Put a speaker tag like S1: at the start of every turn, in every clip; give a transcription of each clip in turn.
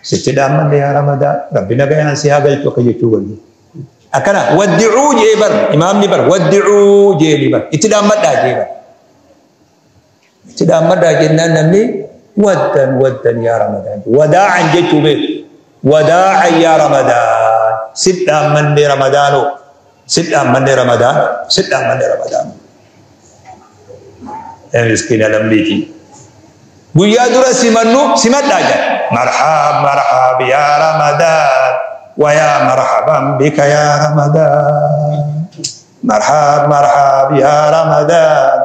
S1: Sitti dhaammanne yaa Ramadaan, Rabbi nagayaan si haa galchu akka jechuu waliin. Akkana waddicuu jee bar, imaamni bar waddicuu jeeni bar, itti dhaammadhaa jee bar. Itti dhaammadhaa jennaan namni waddan waddan yaa Ramadaan, wadaa'an jechuu beeku. Wadaa'an yaa Ramadaan, sit dhaammanne Ramadaanoo, sit dhaammanne Ramadaan, sit dhaammanne Ramadaan. Miskiina lammiitii. Guyyaa dura simannu simadhaa jedha. Marhab marhab yaa Ramadaan, wa yaa marhaban bika yaa Ramadaan. Marhab marhab yaa Ramadaan,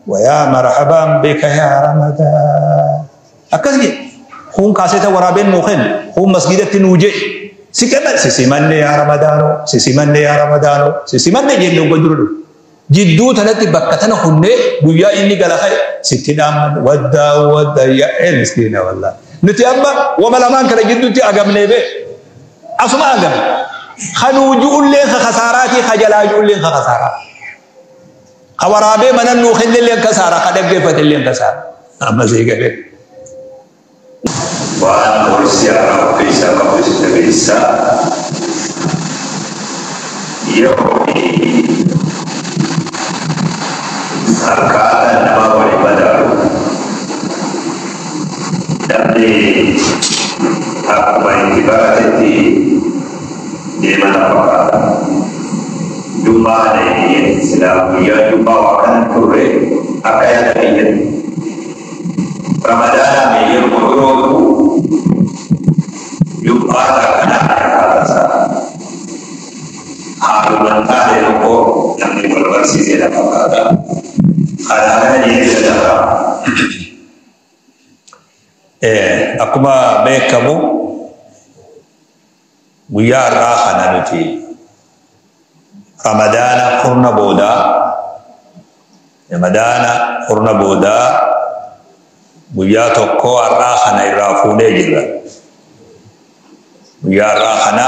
S1: wa yaa marhaban bika yaa Ramadaan. Akkas jedhe. Kun kaaseta waraabeen nuu kennu, kun masgidatti nuu jedhe. Si kenna si simanne yaa Ramadaanoo, si simanne yaa Ramadaanoo, si simanne jenne ogga dura dhufu. Jidduu tanatti bakka tana hunnee guyyaa inni gala ka'e sitti dhaammanne waddaa waddaa yaa ee miskiina wallaahi. Nuti amma wama lamaan kana jidduutti agamnee bee asuma agamne. Kanuu ju'ulleen ka kasaaraatii ka jalaa ju'ulleen ka kasaaraa. Ka waraabee mana nuu kennelleen kasaaraa ka dhaggeeffatelleen kasaaraa. Amma sii galee.
S2: Waan gorsi haaraa of keessaa qabu isin dhageessisaa. Yeroo fi akkaataan namaa waliin madaalu namni akkuma itti baratetti deema na fakkaata. Jummaan silaa guyyaa jummaa waa kan turre akka yaada kiyyatti. Ramadaanaa mee yeroo birootu jummaata akkanaa akkaataa isaa. Haaluma taane tokko namni wal barsiisee na fakkaata. Kanaa kana jedhee dabra.
S1: Akkuma beekamu guyyaa har'aa kana nuti Ramadaana kurna boodaa, Ramadaana kurna boodaa guyyaa tokko har'aa kana irraa fuunee jirra. Guyyaa har'aa kana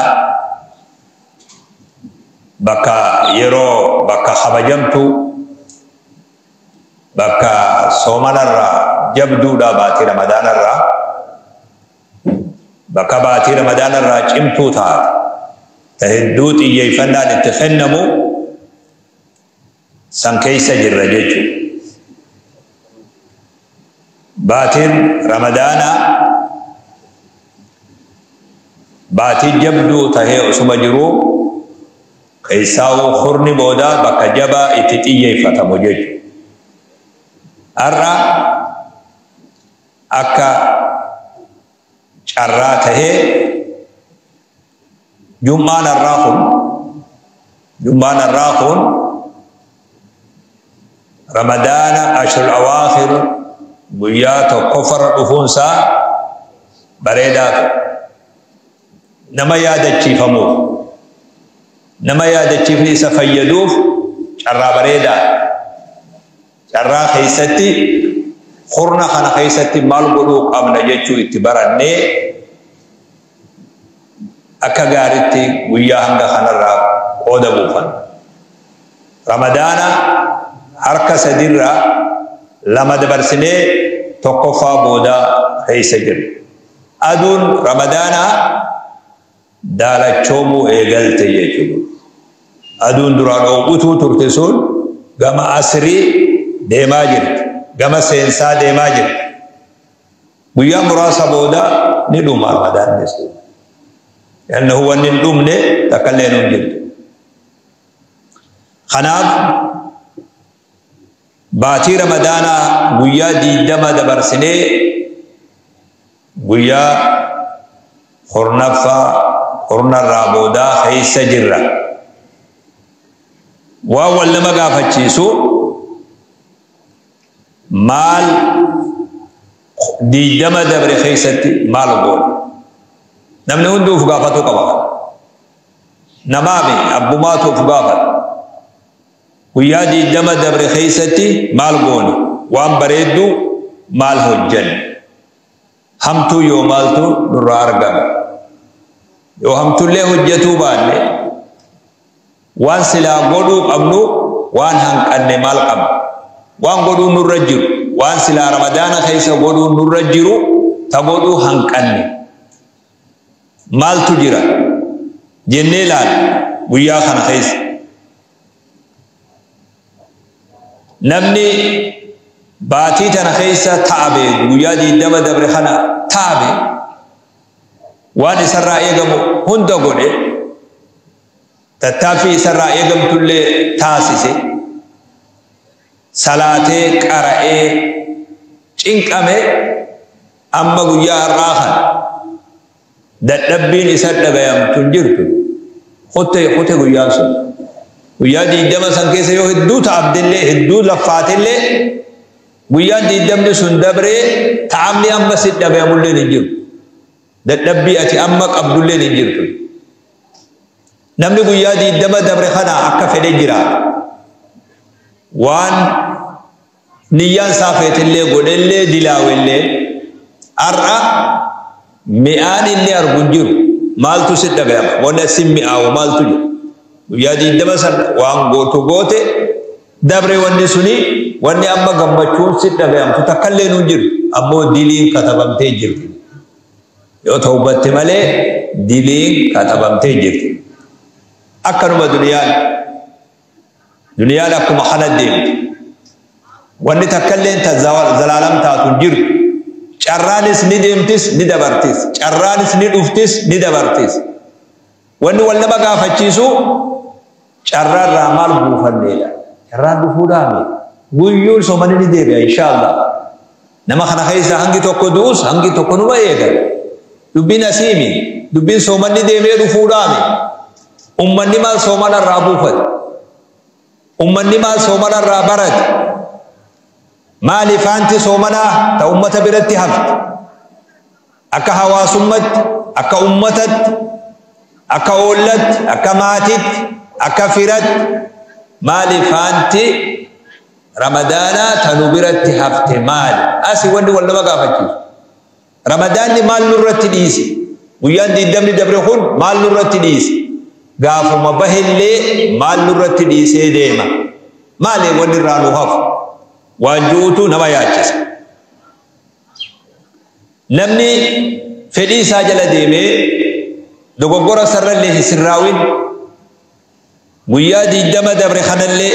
S1: bakka yeroo bakka kabajamtu bakka soomanarraa jabduudhaa baatii Ramadaanarraa bakka baatii Ramadaanarraa cimtuu taate ta hedduu xiyyeeffannaan itti kennamu san keessa jirra jechuudha. Baatiin Ramadaanaa baatii jabduu tahee osuma jiruu keessaawuu kurni boodaa bakka jabaa itti xiyyeeffatamu jechuudha. Har'a akka carraa tahee jum'aan har'aa kun Ramadaana ashrul awaakhir guyyaa tokkoffarra dhufuunsaa bareedaa ta'e. Nama yaadachiifamuuf, nama yaadachiifni isa fayyaduuf carraa bareedaa. Carraa keessatti kurna kana keessatti maal godhuu qabna jechuu itti barannee akka gaariitti guyyaa hanga kanarraa qooda buufanna. Ramadaana harka sadirraa lama dabarsinee tokkoffaa boodaa keessa jirra. Aduun Ramadaanaa daalachoomuu eegalte jechuudha. Aduun duraan dhoowwituu turte sun gama asrii deemaa jirti. Gama seensaa deemaa jirti. Guyyaa muraasa booda ni dhuma Ramadaannis. Innahu wanni hin dhumne takka illee hin jirtu. Kanaaf baatii Ramadaanaa guyyaa 20 dabarsinee guyyaa kurnaffaa kurnarraa boodaa keessa jirra. Waan wal nama gaafachiisu maal 20 dabre keessatti maal goone? Namni hundi uf gaafatuu qaba. Namaami abbumaatu uf gaafata. Guyyaa 20 dabre keessatti maal goone? Waan bareeddu maal hojjenne? Hamtuu yoo maaltu nurraa argame? Yoo hamtullee hojjetuu baanne waan silaa godhuu qabnu waan hanqanne maal qabna? Waan godhuu nurra jiru, waan silaa Ramadaana keessa godhuu nurra jiru ta godhuu hanqanne. Maaltu jira jennee ilaala guyyaa kana keessa. Namni baatii tana keessa ta'abe guyyaa 20 dabre kana ta'abe waan isarraa eegamu hunda godhe tattaaffii isarraa eegamtullee taasise salaatee qara'ee cinqame amma guyyaa har'aa kana dadhabbiin isa dhagayamtu hin jirtu. Kutte guyyaan sun guyyaa 20 san keessa yoo hedduu ta'abdellee hedduu laffaatellee guyyaan 20 sun dabree ta'amni amma si dhagayamullee hin jiru. Dadhabbii ati amma qabdullee hin jirtu. Namni guyyaa 20 dabre kana akka fedhe jira. Waan niyyaan isaa feetillee godhellee dilaawellee har'a mi'aan inni argu hin jiru. Maaltu si dhagayama? Wanni si mi'aawu maaltu jira? Guyyaa 20 san waan gootu goote dabre wanni suni wanni amma gammachuun si dhagayamtu takkallee nu jiru. Ammoo diliin katabamtee jirti. Yoo tawbatte malee diliin katabamtee jirti. Akkanuma duniyaan akkuma kana deemti. Wanni takkalleen ta zalaalam taatu hin jiru. Carraanis ni deemtis ni dabartis. Carraanis ni dhuftis ni dabartis. Wanni wal nama gaafachiisu carraarraa maal buufanneedha. Carraan dhufuudhaami. Guyyuun soomani ni deebi'a inshaallah. Nama kana keessa hangi tokko du'us hangi tokko numa eegala. Dubbiin asiimi. Dubbiin soomanni deemee dhufuudhaami. Ummanni maal soomanarraa buufate? Ummanni maal soomanarraa barate? Maaliif anti soomanaa ta ummata biratti hafte? Akka hawaasummatti, akka ummatatti, akka oollatti, akka maatitti, akka firatti maaliif anti ramadaanaa ta nu biratti hafte maali? Asi wanni wal nama gaafachiisu. Ramadaanni maal nurratti dhiise? Guyyaan 20 dabre kun maal nurratti dhiise? Gaafuma bahellee maal nurratti dhiisee deema? Maali wanni irraa nu hafu? Waan jiruutu nama yaachisa. Namni fedhii isaa jala deemee dogoggora sararallee hin sirraawin guyyaa 20 dabre kanallee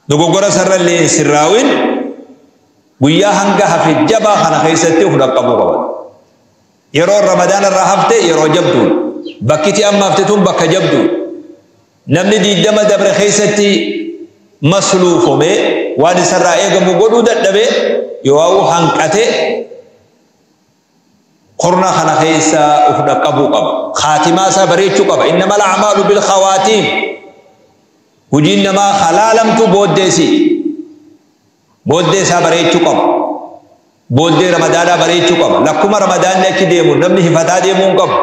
S1: dogoggora sararallee hin sirraawin guyyaa hanga hafe jabaa kana keessatti of dhaqqabuu qaba. Yeroo Ramadaan irraa hafte yeroo jabduudha. Bakkiti amma hafte tun bakka jabduudha. Namni 20 dabre keessatti masluufame waan isarraa eegamu godhuu dadhabe yoo hanqate qorna kana keessa of dhaqqabuu qaba. Khaatimaa isaa bareechuu qaba. Innamal a'maalu bil khawaatiim. Hojiin namaa halaalamtu booddeesi. Booddee isaa bareechuu qaba. Booddee ramadaanaa bareechuu qaba. Lakkuma ramadaanni achi deemu namni hifataa deemuu hin qabu.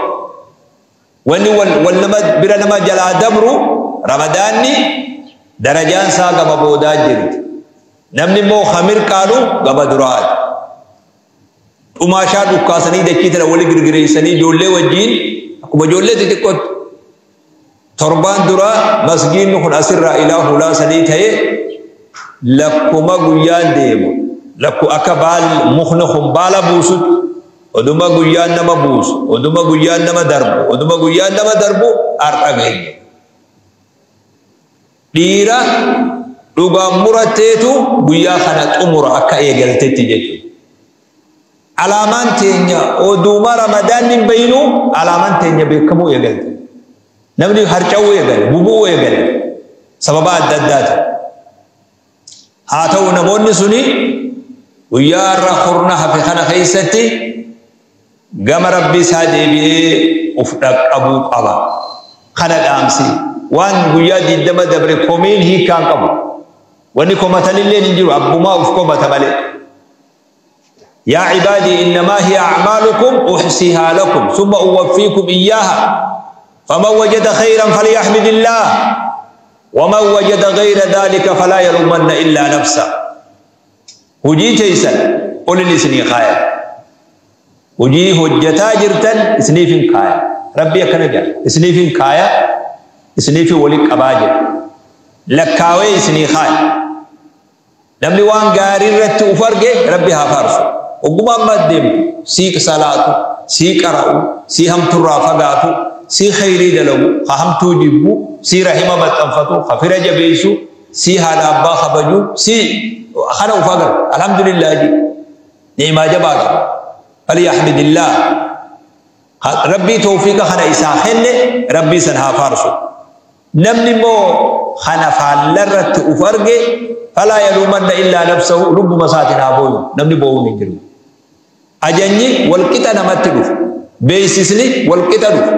S1: Wanni wal nama bira nama jalaa dabru ramadaanni darajaan isaa gama boodaa jirti. Namni immoo khamir qaalu gama duraati. Dhumaashaa dhukkaasanii dachii tana wali girgireessanii ijoollee wajjiin akkuma ijoollee xixiqqootti torbaan dura masgiinni kun asirraa ilaa hulaa sadii ta'e lakkuma guyyaan deemu lakku akka baal mukni kun baala buusutti oduma guyyaan nama buusu oduma guyyaan nama darbu oduma guyyaan nama darbu har'a geenye. Dhiira dhugaan muratteetu guyyaa kana xumura akka eegaltetti jechuudha. Alaamaan teenya oduma ramadaanni hin bayinu alaamaan teenya beekamuu eegalte. Namni harca'uu eegale, bubuu eegale sababa adda addaati. Haa ta'u namoonni suni guyyaa irra kurna hafe kana keessatti gama rabbi isaa deebi'ee of dhaqqabuu qaba. Kana dhaamsi waan guyyaa 20 dabre komiin hiikaan qabu. Wanni komatanillee hin jiru abbumaa of komata malee. يا عبادي إنما هي أعمالكم أحصيها لكم ثم أوفيكم إياها فمن وجد خيرا فليحمد الله ومن وجد غير ذلك فلا يلومن إلا نفسه. هجي تيسن قل لي سني خايا هجي هجتا جرتن سنيفين خايا ربي كنجا سنيفين خايا سنيفي ولي قباجر لكاوي سني خايا نمني وان غاري رت وفرقه ربي هافارسو Ogguma amma deemtu sii salaatu, sii qara'u, sii hamturraa fagaatu, sii khayrii dalagu, ka hamtuu jibbu, sii rahima maxxanfatu, ka fira jabeessu, sii haadha abbaa kabaju, sii kana uf agarra. Alhamdulillah ji. Ni'imaa jabaa qaba. Falyaxmidillah. Rabbii tawfiiqa kana isaa kenne rabbii san haa faarsu. Namni immoo kana faallarratti uf arge falaa yaluumanna illaa nafsahu, lubbuma isaatiin haa booyu. Namni boo'uun hin jiru. Ajanyi walqixa namatti dhufu. Beeksisni walqixa dhufu.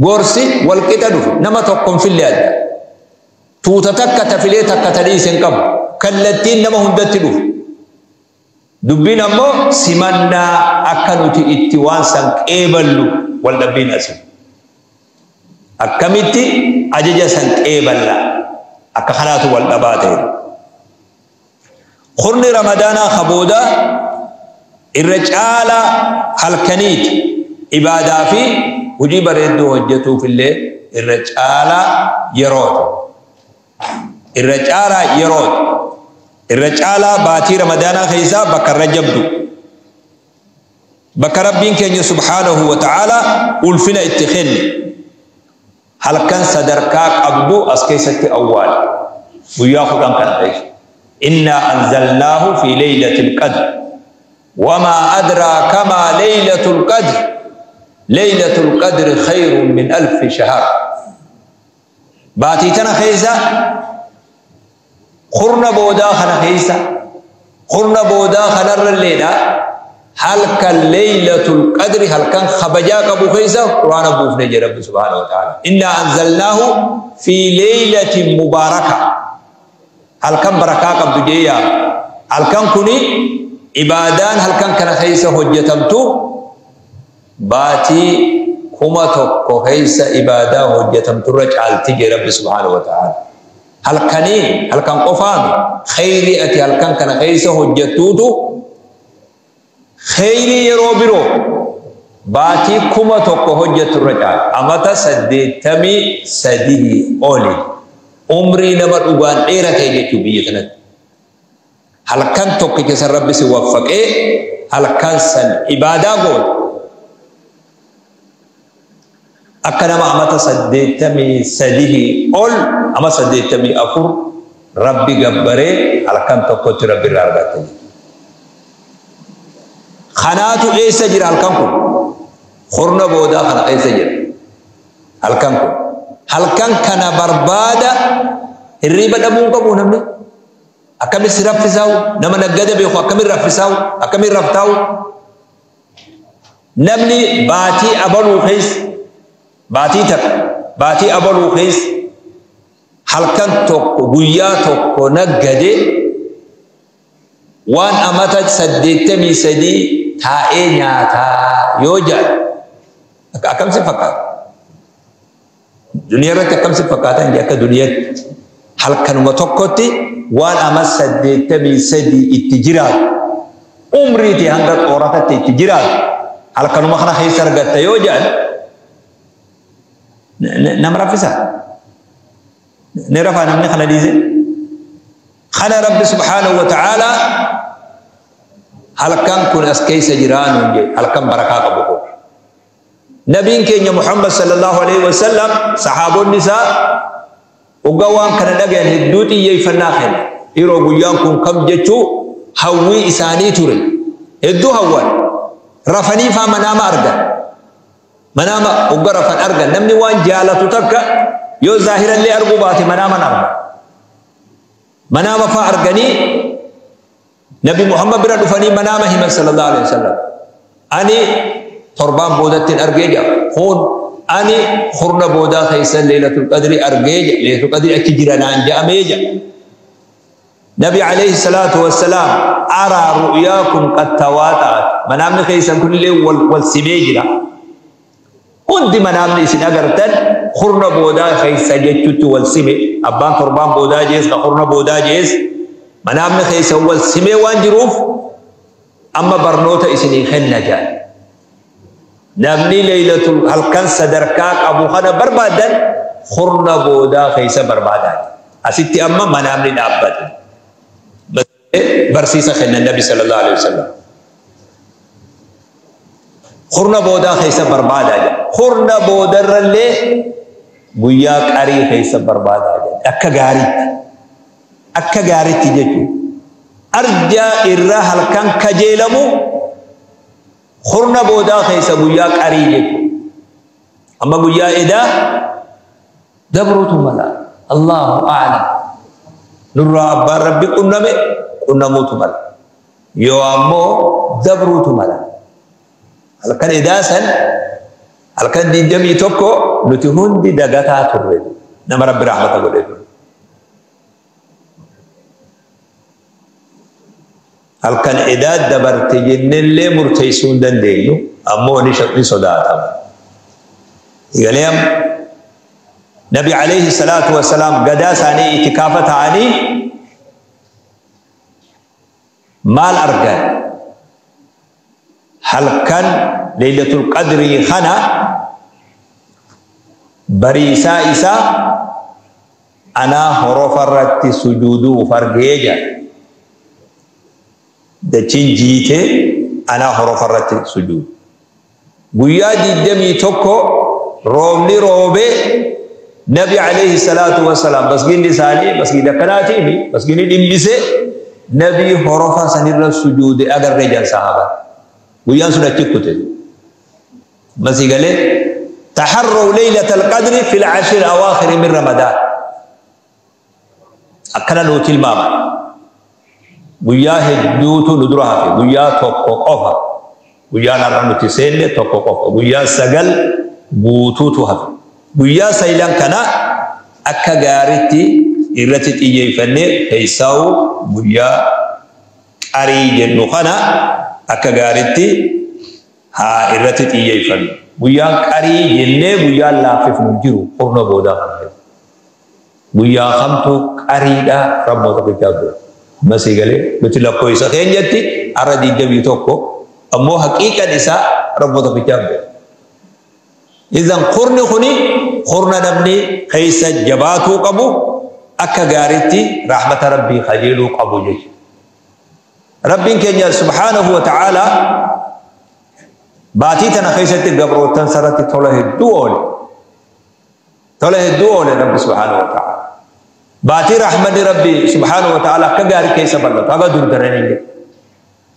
S1: Gorsi walqixa dhufu. Nama tokko hin fille adda. Tuuta takka tafilee takka tadhiise hin qabu. Kallattiin nama hundatti dhufu. Dubbiin ammoo simannaa akka nuti itti waan san qeeballu wal dhabbiin asi. Akkamitti ajaja san qeeballa akka kanaatu wal dhabaa ta'e. Qurni Ramadaanaa kabooda irra caalaa halkaniiti ibaadaa fi hojii bareedduu hojjetuuf illee irra caalaa yerooti. Irra caalaa yerooti. Irra caalaa baatii Ramadaanaa keessaa bakka irra jabdu. Bakka Rabbiin keenya subhaanahu wa ta'aalaa ulfina itti kenne. Halkan sadarkaa qabdu as keessatti awwaala. Guyyaa 10 kana keessa. Innaa anzalnaahu fi laylatil qadr. Wamaa adraaka maa laylatul qadr. Laylatul qadri khayrun min alfi shahr. Baatii tana keessa qurna boodaa kana keessa qurna boodaa kanarralleedha. Halkan laylatul qadri halkan kabajaa qabu keessa Qur'aana buufne jedha Rabbi subhaanahu wa ta'ala. Innaa anzalnaahu fi laylatin mubaaraka. Halkan barakaa qabdu jeeyaa. Halkan kuni ibaadaan halkan kana keessa hojjetamtu baatii 1000 keessa ibaadaa hojjetamturra caalti jedha Rabbi subhaanahu wa ta'ala. Halkanii halkan qofaan khayrii ati halkan kana keessa hojjettuutu khayrii yeroo biroo baatii 1000 hojjeturra caala. Amata 83 oli umrii nama dhugaan dheerate jechuu biyya kanatti. Halkan tokkicha san Rabbi si waffaqee halkan san ibaadaa goote. Akka nama amata 83 ol ama 84 Rabbi gabbaree halkan tokkotti Rabbi irraa argatte. Kanaatu eessa jira halkan kun? Qurna boodaa kana eessa jira? Halkan kun. Halkan kana barbaada hirriba dhabuu qabu namni. Akkamitti raffisaa'u? Nama naggada beeku akkamitti raffisaa'u? Akkamitti raftaa'u? Namni baatii abaluu keessa baatii takka baatii abaluu keessa halkan tokko guyyaa tokko naggade waan amata 83 taa'ee nyaataa yoo jedhan akkam si fakkaata? Duniyaa irratti akkam si fakkaata? Inni akka duniyaatti halkanuma tokkotti waan ama 83 itti jiraatu umriitii hanga xooratatti itti jiraatu halkanuma kana keessa argatta yoo jedhan nama raffisa. Ni rafaa namni kana dhiise. Kana Rabbi subhaanahu wa ta'aalaa halkan kun as keessa jiraanuun jedhe halkan barakaa qabu kun. Nabiin keenya Muhammad sallallahu alaihi wasallam sahaabonni isaa waggaa waan kana dhagayan hedduu xiyyeeffannaa kenna. Yeroo guyyaan kun kam jechuu hawwii isaanii ture. Hedduu hawwan. Rafanii faa manaama argan. Manaama waggaa rafan argan. Namni waan jaalatu takka yoo zaahirallee arguu baate manaama arga. Manaama faa arganii Nabi Muhammad bira dhufanii manaama himan sallallahu alaihi wasallam. Ani torbaan boodatti argee jira. Kun ani qurna boodaa keessa Laylatul Qadri argee jira. Laylatul Qadri achi jira naan jedhamee jira. Nabi alayhi salaatu wassalaam araa ru'yaakum qad tawaata'at. Manaamni keessan kunillee wal simee jira. Hundi manaamni isin agartan qurna boodaa keessa jechuutti wal sime. Abbaan torbaan boodaa jees ka qurna boodaa jees. Manaamni keessa wal simee waan jiruuf amma barnoota isinii kenna jedha. Namni Laylatul halkan sadarkaa qabu kana barbaadan qurna boodaa keessa barbaadan. Asitti amma manaamni dhaabbate. Barsiisa kenna Nabi sallallahu alaihi wasallam. Kurna boodaa keessa barbaadaa jedha. Kurna boodarrallee guyyaa qarii keessa barbaadaa jedha. Akka gaariitti. Akka gaariitti jechuudha. Arjaa irraa halkan kajeelamu kurna boodaa keessa guyyaa qarii jechuudha. Amma guyyaa edaa dabruutu mala. Allahu a'lam. Nurraa abbaan rabbi qunname qunnamuutu mala. Yoo ammoo dabruutu mala. Halkan edaa san halkan 21 nuti hundi dagataa turre nama rabbi rahmata godhe ture. Halkan edaa dabarte jennellee murteessuu hin dandeenyu ammoo ni sodaatama. Egalee Nabi alayhi salaatu wassalaam gadaa isaanii itikaafa ta'anii maal argan? Halkan Laylatul Qadrii kana bariisaa isaa anaa horofa irratti sujuuduuf argee jira. Dachiin jiitee anaa horofa irratti sujuudu. Guyyaa 21 roobni roobee Nabi alayhi salaatu wassalaam masgiinni isaanii masgiida akkanaatii fi masgiinni dhimmisee Nabi horofa sanirra sujuude agarree jiran sahaabaan. Guyyaan sun achi kute. Masii galee taharraw laylatal qadri fil ashir awaakhir min Ramadaan. Akkana nuu tilmaama. Guyyaa hedduutu nu dura hafe. Guyyaa tokko qofa. Guyyaan har'a nuti seenne tokko qofa. Guyyaa 9 guutuutu hafe. Guyyaa saylan kana akka gaariitti irratti xiyyeeffannee keessaa'u guyyaa qarii jennu kana akka gaariitti haa irratti xiyyeeffannu. Guyyaan qarii jennee guyyaan laaffifnu jiru kurna boodaa kana keessa. Guyyaa kamtu qariidha rabboota guddaa dura. Ammas eegalee nuti lakkoofsa keenyatti har'a 21 ammoo haqiiqan isaa rabboota guddaa dura. Idan kurni kuni kurna namni keessa jabaatuu qabu akka gaariitti rahmata rabbii kajeeluu qabu jechuudha. Rabbiin keenya subhaanahu wa ta'ala baatii tana keessatti gabrootan sarratti tola hedduu oole. Tola hedduu oole Rabbi subhaanahu wa ta'ala. Baatii rahmanni Rabbi subhaanahu wa ta'ala akka gaarii keessa bal'atu haga durdaranii jedhu.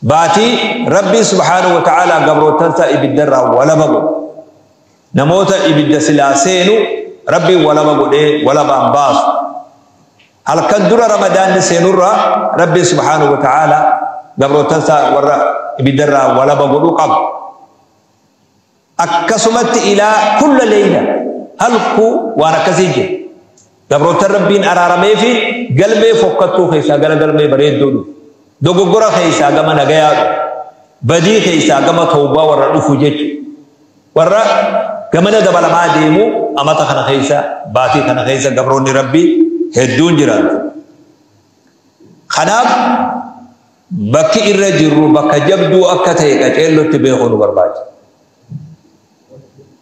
S1: Baatii Rabbi subhaanahu wa ta'ala gabrootan isaa ibiddarraa walaba godhu. Namoota ibidda silaa seenu Rabbiin walaba godhee walabaan baasu. Halkan dura Ramadaanni seenurraa Rabbi subhaanahu wa ta'ala gabrootan isaa warra ibiddarraa walaba godhuu qaba. Akkasumatti ilaa kulla leeyla halkuu waan akkasii jira. Gabrootan Rabbiin araaramee fi galmee fokkattuu keessaa gara galmee bareedduu dhufu. Dogoggora keessaa gama nagayaa dhufu. Badii keessaa gama tawbaa warra dhufu jechuudha. Warra gamana dabalamaa deemu amata kana keessa baatii kana keessa gabroonni Rabbii hedduun jiraatu. Kanaaf bakki irra jirru bakka jabduu akka ta'e qaceellotti beekuu nu barbaachisa.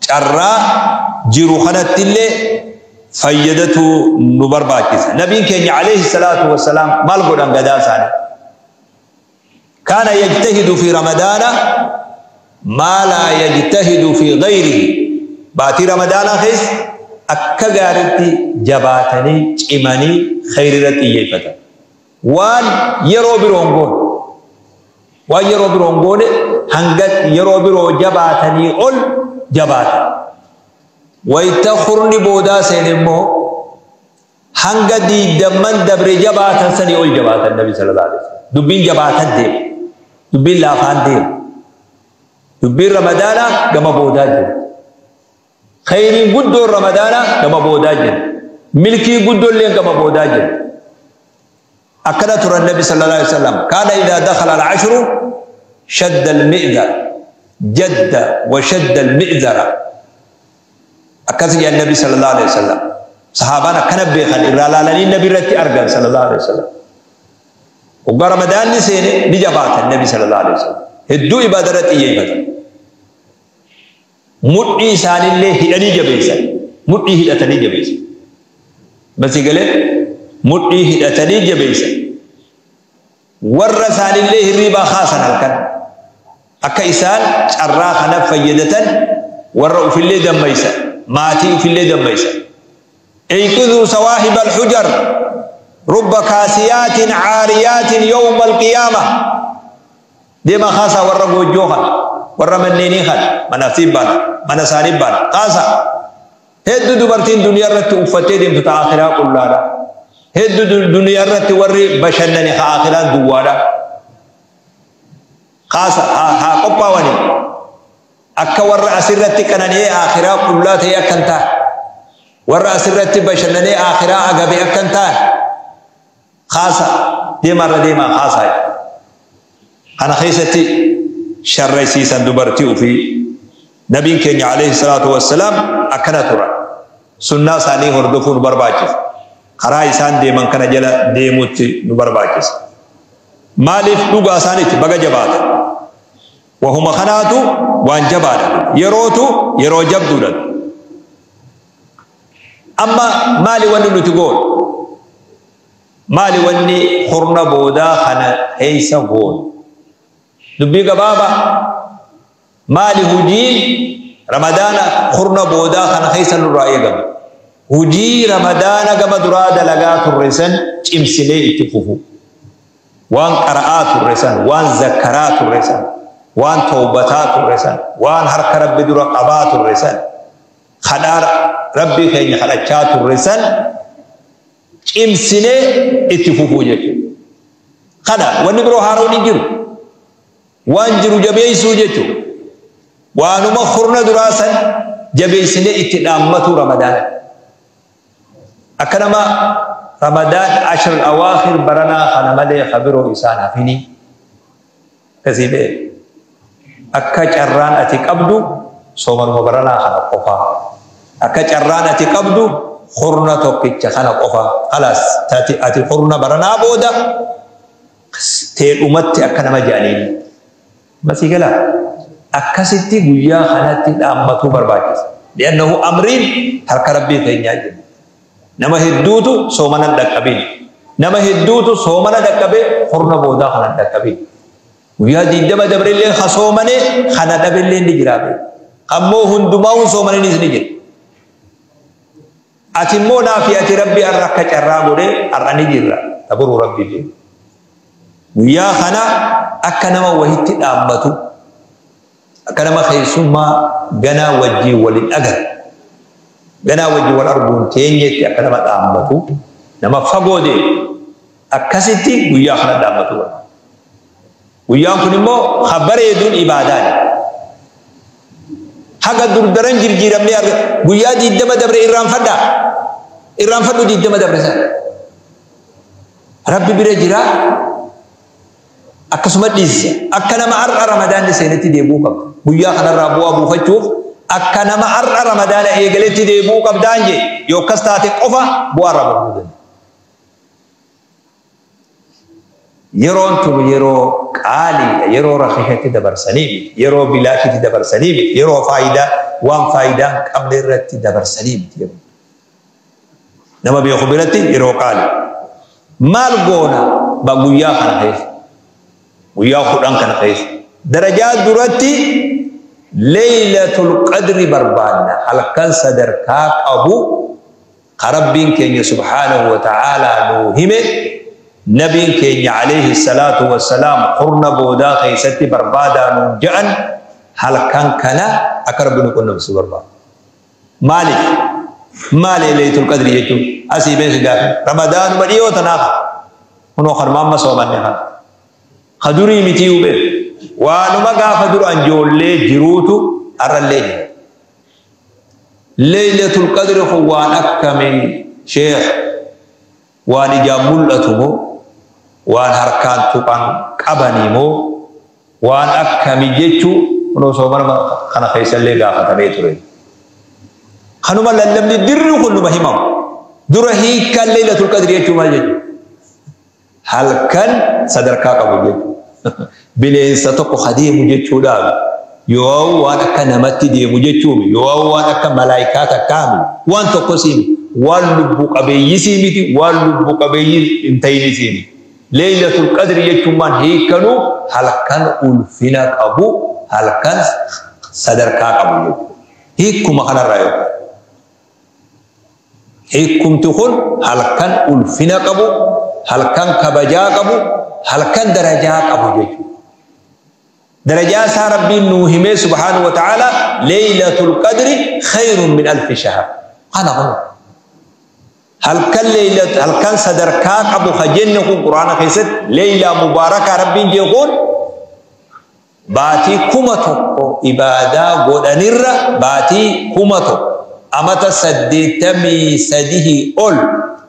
S1: Carraa jiru kanatti illee fayyadatu nu barbaachisa. Nabiin keenya alayhi salaatu wassalaam maal godhan gadaa isaanii? Kaana yajtahidu fi Ramadaana maa laa yajtahidu fi gayrihi. Baatii Ramadaanaa keessa akka gaariitti jabaatanii cimanii khayri irratti xiyyeeffatan. Waan yeroo biroon goone waan yeroo biroon goone hanga yeroo biroo jabaatanii ol jabaatan. Wayita kurni boodaa seene immoo hanga diidamman dabre jabaatan sanii ol jabaatan Nabi sallallahu alaihi wasallam. Dubbiin jabaatan deema. Dubbiin laafaan deema. Dubbiin Ramadaanaa gama boodaa jira. Khayriin guddoon Ramadaanaa gama boodaa jira. Milkii guddoolleen gama boodaa jira. Akkana turan Nabi sallallahu alaihi wasallam. Kaana idaa dakhala al-ashru shadda al-mi'zar. Jadda wa shadda al-mi'zara. Akkasi jedhan Nabi sallallahu alaihi wasallam. Sahaabaan akkana beekan irraa laalanii Nabi irratti argan sallallahu alaihi wasallam. Waggaa Ramadaanni seene ni jabaatan Nabi sallallahu alaihi wasallam. Hedduu ibaada irratti xiyyeeffatan. Mudhii isaaniillee hidhanii jabeessan. Mudhii hidhatanii jabeessan. Masii galee mudhii hidhatanii jabeessan. Warra isaaniillee hirriibaa kaasan halkan. Akka isaan carraa kana fayyadatan warra ufillee dammaysa, maatii ufillee dammaysa. Eyqiduu sawaahiba alhujar rubba kaasiyaatin caariyaatin yawma alqiyaama. Deemaa kaasaa warra goojjoo kana, warra manneenii kana, mana siif baana, mana isaaniif baana, kaasaa. Hedduu dubartiin duniyaa irratti uffattee deemtu ta akhiraa qullaadha. Hedduu duniyaa irratti warri bashannane ha akhiraan duwwaadha. Kaasa haa qophaawanii akka warra asirratti qanani'ee akhiraa qullaa ta'e akka hin taane, warra asirratti bashannanee akhiraa agabe akka hin taane, kaasa deemaarra deemaa kaasaa. Kana keessatti sharraysiisan dubartii ofii. Nabiin keenya alayhi salaatu wassalaam akkana turan. Sunnaa isaanii hordofuu nu barbaachisa. Karaa isaan deeman kana jala deemuutti nu barbaachisa. Maaliif dhugaa isaaniitti baga jabaata. Wahuma kanaatu waan jabaadha. Yerootu yeroo jabduudha. Amma maali wanni nuti goonu? Maali wanni kurna boodaa kana keessa goonu? Dubbii gabaabaa. Maali hujiin Ramadaana kurna boodaa kana keessa nurraa eegamu? Hujii Ramadaana gama duraa dalagaa turre san cimsinee itti fufu. Waan qara'aa turre san, waan zakkaraa turre san, waan tawbataa turre san, waan harka Rabbi dura qabaa turre san, kadhaa Rabbii keenya kadhachaa turre san cimsinee itti fufuu jechuudha. Kana wanni biroo haaroon hin jiru. Waan jiru jabeessuu jechuudha. Waanuma kurna duraa san jabeessinee itti dhaammatu Ramadaana. Akka nama Ramadaan ashar awaakhir baranaa kana malee kabiroo isaan hafini. Akkasii bee akka carraan ati qabdu soomanuma baranaa kana qofaa. Akka carraan ati qabdu kurna tokkicha kana qofa. Khalaas ati kurna baranaa booda teedhumatti akka nama jedhaniini. Masii galaa. Akkasitti guyyaa kanatti dhaammatuu barbaachisa. Li'annahu amriin harka Rabbii keenyaa jira. Nama hedduutu soomana hin dhaqqabin. Nama hedduutu soomana dhaqqabee kurna boodaa kana hin dhaqqabin. Guyyaa 20 dabrillee ha soomane kana dhabillee ni jira. Ammoo hundumaa soomaninis ni jira. Ati immoo naafi ati Rabbi har'a akka carraa godhee har'a ni jirra. Tabaruu Rabbii beeku. Guyyaa kana akka nama wahitti dhaammatu, akka nama keessummaa ganaa wajjin waliin agarre, ganaa wajjin wal arguun teenyetti akka nama dhaammatu, nama fagoo deemu akkasitti guyyaa kana dhaammatu barbaada. Guyyaan kun immoo ha bareeduun ibaadaadha. Haga durdaran jirjiiramnee arga guyyaa 20 dabre irraanfadhaa. Irraanfadhu 20 dabre sana. Rabbi bira jira akkasuma dhiisisa. Akka nama har'a Ramadaanni seenetti deebi'uu qabda. Guyyaa kanarraa bu'aa buufachuuf akka nama har'a Ramadaana eegaletti deebi'uu qabdaan jee yoo akkas taate qofa bu'aa irraa buufachuu dandeenya. Yeroon tun yeroo qaaliidha, yeroo rakishatti dabarsanii miti, yeroo bilaashitti dabarsanii miti, yeroo faayidaa waan faayidaa hin qabne irratti dabarsanii miti. Yeroo nama beeku biratti yeroo qaali. Maal goona ba guyyaa kana keessa? Guyyaa 10 kana keessa. Darajaa duratti Laylatul Qadri barbaanna. Halkan sadarkaa qabu ka Rabbiin keenya subhaanahu wa ta'aalaa nuu hime, Nabiin keenya alayhi salaatu wassalaam kurna boodaa keessatti barbaadaa nuun ja'an, halkan kana akka Rabbi nu qunnamsiisu barbaada. Maaliif? Maali Laylatul Qadri jechuun? Asii beeki gaafi. Ramadaanuma dhiyoo tanaa kana. Kunoo kanuma amma soomanne kana. Ka durii mitiiyuu beeku. Waanuma gaafa duraan ijoollee jiruutu har'allee jira. Laylatul Qadri kun waan akkamii sheekh? Waan ijaan mul'atu moo? Waan harkaan tuqan qabanii moo? Waan akkamii jechuu kunoo soomana kana keessallee gaafatamee ture. Kanuma lallabni dirri kun numa himamu. Dura hiikkaan Laylatul Qadri jechuun maal jechuudha? Halkan sadarkaa qabu jechuudha. Bineensa tokko ka deemu jechuudhaaf yoo waan akka namatti deemu jechuumi, yoo waan akka malaayikaa takkaami, waan tokko siimi, waan lubbu qabeeyyisii miti, waan lubbu qabeeyyii hin ta'inisii miti. Laylatul Qadri jechuun maal hiikkanuu halkan ulfina qabu halkan sadarkaa qabu jechuudha. Hiikuma kanarraa yoo hiikumti kun halkan ulfina qabu, halkan kabajaa qabu, halkan darajaa qabu jechuudha. Darajaa isaa Rabbiin nuu himee subhaanahu wa ta'ala Laylatul Qadri khayrun min alfi shahr. Kana kun halkan leeylat halkan sadarkaa qabu ka jenne kun Quraana keessatti leeylaa mubaarakaa Rabbiin jee kun baatii 1000 ibaadaa godhanirra baatii 1000 amata 83 ol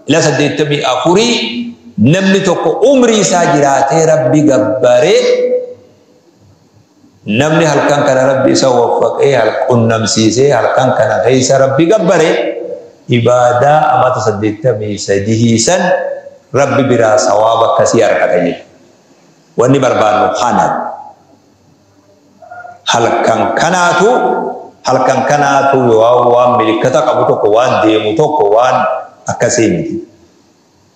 S1: ila 84 namni tokko umrii isaa jiraatee Rabbi gabbaree namni halkan kana Rabbi isa waffaqee qunnamsiisee halkan kana keessa Rabbi gabbaree ibaadaa amata 83 san Rabbi biraa sawaaba akkasii argata jechuudha. Wanni barbaannu kana halkan kanaatu waan milikkata qabu tokko waan deemu tokko waan akkasii miti.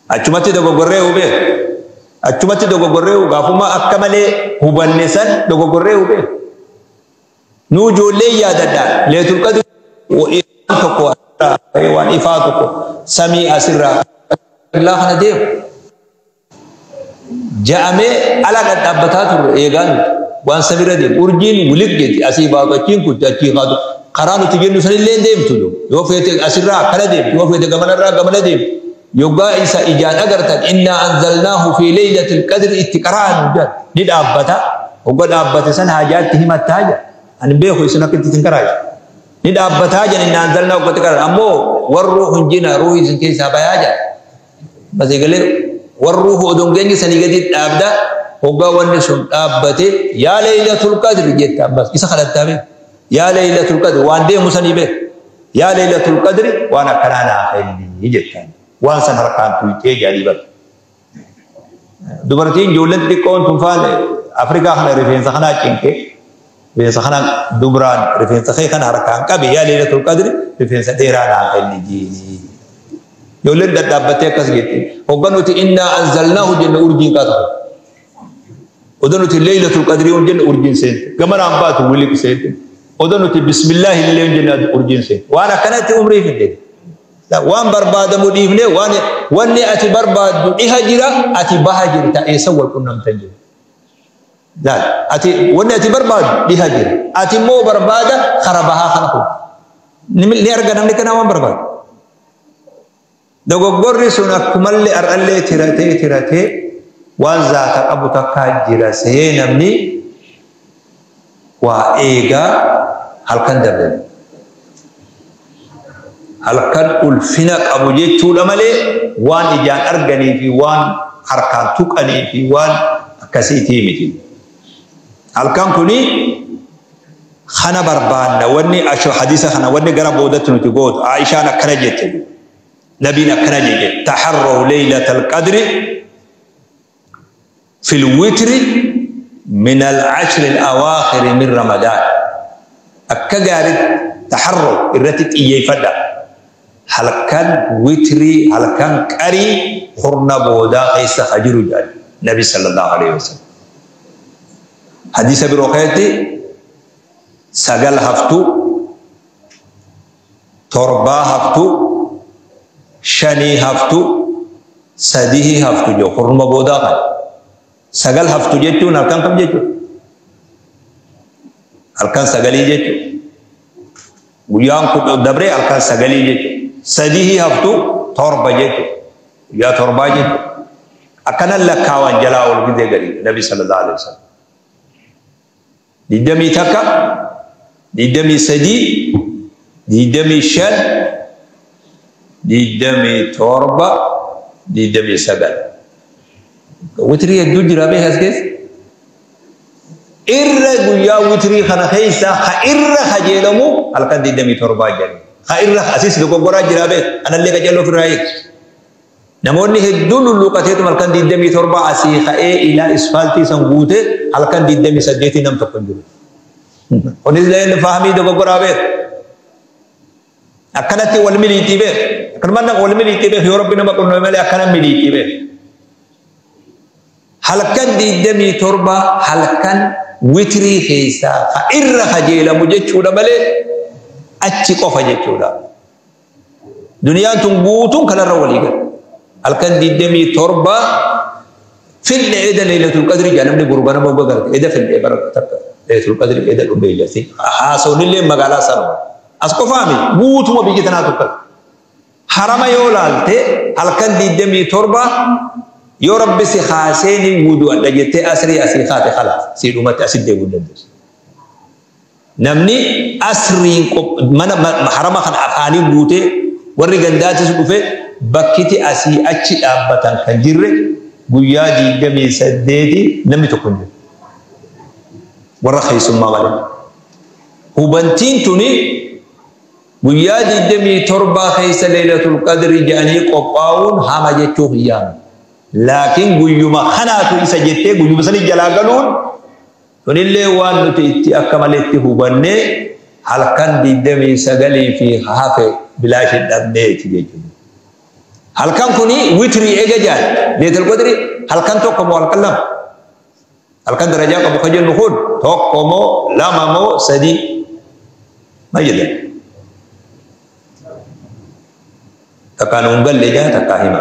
S1: Achumatti dogoggorree hubee achumatti dogoggorree gaafuma akka malee hubanne san dogoggorree hubee nu ijoollee yaadadha Laylatul Qadr tokko waan ifaa tokko samii asirraa kana deemu ja'amee ala dhadhaabbataa turre eegaa nuti waan samiirra deemu urjiin wulik jetti asii baatu achiin kutti achii kaatu karaa nuti jennu sanillee deemtu yoo feete asirraa akkana deemtu yoo feete gamanarraa gamana deemtu yoggaa isa ijaan agartan innaa anzalnaahu fi laylatil qadri itti qara'an jedha ni dhaabbata hogga dhaabbate san haajaatti himattaa jedha ani beeku isin akka itti qaraayu ni dhaabbataa jedha innaa anzalnaahu hogga itti qara'an ammoo warruu hunjina ruuhi isin keessaa bayaa jedha masigalee warruuhu odoon geenye sanii gadi dhaabda hoggaa wanni sun dhaabbate yaa laylatul qadri jetta ammas isa kadhattaa beeku yaa laylatul qadri waan deemu sanii beeku yaa laylatul qadri waan akkanaa naa kenni jettaan waan san harkaan tuqxee jaalii bara. Dubartiin ijoolleen xixiqqoon tun faan Afrikaa kana rifeensa kanaa cinqee rifeensa kana dubraan rifeensa kee kana harkaan qabe yaa Laylatul Qadri rifeensa dheeraa naa kenni jiini. Ijoolleen dhadhaabbattee akkas jetti. Hogga nuti innaa anzalnaahu jenne urjiin qaatu. Odoo nuti Laylatul Qadri jenne urjiin seente. Gamanaan baatu wiliq seente. Odoo nuti bismillaahi illee jenne urjiin seente. Waan akkanatti umrii fidde. Waan barbaadamu dhiifne waan wanni ati barbaaddu dhiha jira ati baha jirta eessa wal qunnamtan jiru. Laal ati wanni ati barbaaddu dhiha jira ati immoo barbaada kara bahaa kana kun ni arga namni kana waan barbaadu. Dogoggorri sun akkumallee har'allee tiratee tiratee waan zaata qabu takkaa jira see namni waa eegaa halkan dabre. Halkan ulfina qabu jechuudha malee waan ijaan arganii fi waan harkaan tuqanii fi waan akkasiitii miti. Halkan kuni kana barbaanna wanni hadiisa kana wanni gara boodatti nuti gootu Aishaan akkana jette nabiin akkana jedhe taharraw laylatal qadri fil witri min al ashri al awaakhir min ramadaan akka gaaritti taharraw irratti xiyyeeffadha. Halkan witrii halkan qarii hurna boodaa keessa ka jiru jedhan nabi sallallahu alaihi wasallam. Hadiisa biroo keessatti 9 haftu 7 haftu 5 haftu 3 haftu jedhu hurna boodaa kan 9 haftu jechuun halkan kam jechuudha? Halkan 9 jechuudha. Guyyaan kun dabree halkan 9 jechuudha. 3 haftu 7 jechuudha. Guyyaa 7 jechuudha. Akkanan lakkaawwan jalaa ol gidee gadi Nabi sallallahu alaihi wasallam. 21, 23, 25, 27, 29. Witrii hedduu jira beekas keessa. Irra guyyaa witrii kana keessa ha irra kajeelamu halkan 27 jedhama. Ha irra asis dogoggoraa jira beek anallee qajeeloo ofirraa eegi. Namoonni hedduun lulluuqateetu halkan 27 asii ka'ee ilaa isfaaltii san guute halkan 28 nam tokko hin jiru. Kunis illee fahamii dogoggoraa beek. Akkanatti wal miliitii beek. Akkanuma wal miliitii beek yoo rabbi nama qunname malee akkana miliitii beek. Halkan 27 halkan Witrii keessaa ka irra kajeelamu jechuudha malee achi qofa jechuudha. Duniyaan tun guutuun kanarra walii gala. Halkan 27 fille eda Laylatul Qadri jaa namni gurgurama mogga garte eda fille bara takka Laylatul Qadri eda dhumee jirti. Haasawni magaalaa sanuma. As qofaami guutuma biyya tanaa tokko. Harama yoo laalte halkan 27 yoo rabbi si kaasee ni wudu'adha jettee asrii asii kaate khalaas si dhumatti asit deebi'uu dandeessu. Namni asriin mana harama kana afaanii guutee warri gandaatis dhufe bakkiti asii achi dhaabbatan kan jirre guyyaa 28 namni tokko hin jiru. Warra keessummaa malee. Hubantiin tuni guyyaa 27 keessa Laylatul Qadri jedhanii qophaa'uun hama jechuuf hin yaamne. Laakiin guyyuma kanaatu isa jettee guyyuma sanii jalaa galuun tunillee waan nuti itti akka maletti hubannee halkan 29 fi hafe bilaash hin dhabneeti jechuudha. Halkan kuni witrii eega jaal Laylatul Qadri halkan tokko moo halkan lama? Halkan darajaa qabu kan jennu kun tokko moo lama moo sadii? Maal jedhan? Takkaan hin galle jaa takkaa hima.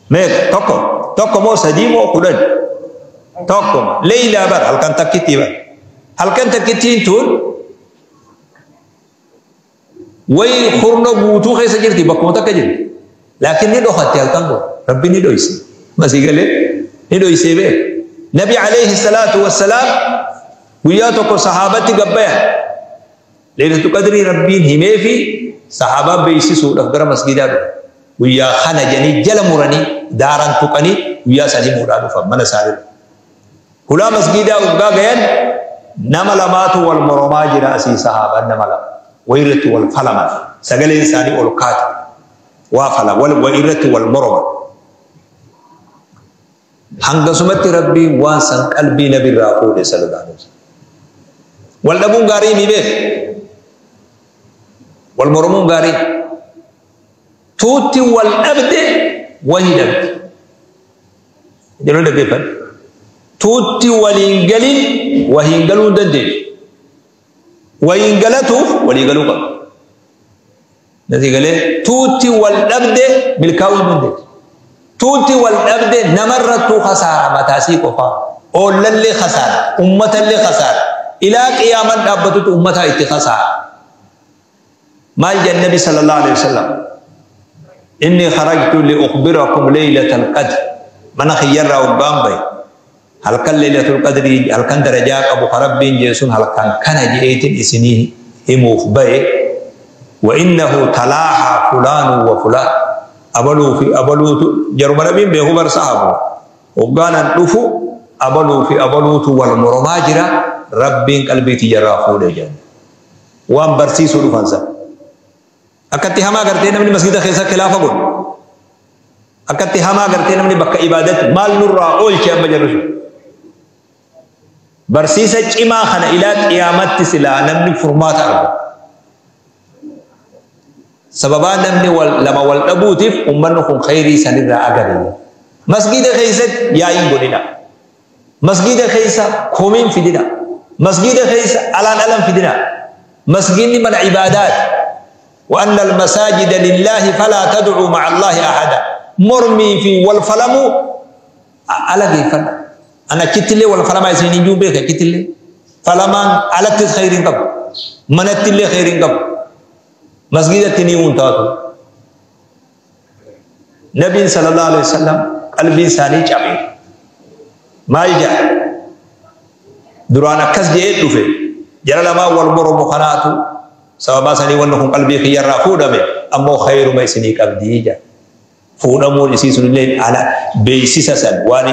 S1: Meeqa? Tokko. Tokko moo sadii moo 10? Tokko. Leylaa bar halkan takkittii bar. Halkan takkittiin tun wayi kurna guutuu keessa jirti bakkuma takka jirti. Laakiin ni dhokatte halkan kun. Rabbi ni dhoyse. Masii galee ni dhoysee beek. Nabi alayhi salaatu wassalaam guyyaa tokko sahaabatti gabbayan. Laylatul Qadrii Rabbiin himee fi sahaabaa beeksisuudhaaf gara masgiidaa dhufe. Guyyaa kana jedhanii jala muranii daaran tuqanii guyyaa sanii muudhaa dhufan mana isaanii. Hulaa masgiidaa uggaa gayan nama lamaatu wal moromaa jira asii sahaabaan nama lama. Wayirratti wal falaman sagaleen isaanii ol kaate waa fala wayirratti wal moroman. Hangasumatti Rabbiin waan san qalbii nabirraa fuudhe sallallahu alaihi wasallam. Wal dhabuun gaarii ni beek. Wal moromuun gaarii. Tuutti wal dhabde wahi dhabde. Yeroo dhaggeeffadhu. Tuutti waliin galin wahiin galuu hin dandeenye. Wahiin galatuuf walii galuu qaba. Nasi galee tuutti wal dhabde milkaa'uu hin dandeessu. Tuutti wal dhabde namarrattuu khasaara mataasii qofaa. Oollallee khasaara, uummatallee khasaara. Ilaa qiyaaman dhaabbatutti uummataa itti khasaara. Maal jedhan Nabi sallallahu alaihi wasallam? Inni kharajtu li ukhbirakum laylatal qadr. Mana kiyyarraa hoggaan bahe. Halkan Laylatul Qadri halkan darajaa qabu Rabbiin jeesun halkan kana je'eetin isinii himuuf bahe. Wa innahu talaaha fulaanu wa fulaan. Abaluu fi abaluutu jaruma nabiin beeku bar sahabu. Hoggaanan dhufu abaluu fi abaluutu wal moromaa jira Rabbiin qalbii tiyyarraa fuudhe jedhan. Waan barsiisuu dhufan sana. Akkatti hamaa gartee namni masgida keessa khilaafa godhu. Akkatti hamaa gartee namni bakka ibaadatti maal nurraa oolche amma jarri sun. Barsiisa cimaa kana ilaa qiyaamatti silaa namni furmaata argatu. Sababaa namni lama wal dhabuutiif uummanni kun khayrii sanirraa agare. Masgida keessatti yaa'iin godhina. Masgida keessa komiin fidina. Masgida keessa alaan alan fidina. Masgidni mana ibaadaati. وأن المساجد لله فلا تدعوا مع الله أحدا. مرمي في والفلم على كيف أنا كتلي والفلم عايزين يجوا بك كتلي فلمان على خير قبل من التلي خير قبل مسجد التنيون تاتو نبي صلى الله عليه وسلم قلبي ساني جامي ما يجا درانا كس جئت في جرى لما والمرم خناتو sababa sanii wanni kun qalbii kiyyarraa fuudhame ammoo khayruma isinii qabdii jedha. Fuudhamuun isii sunillee ala beeksisa san waan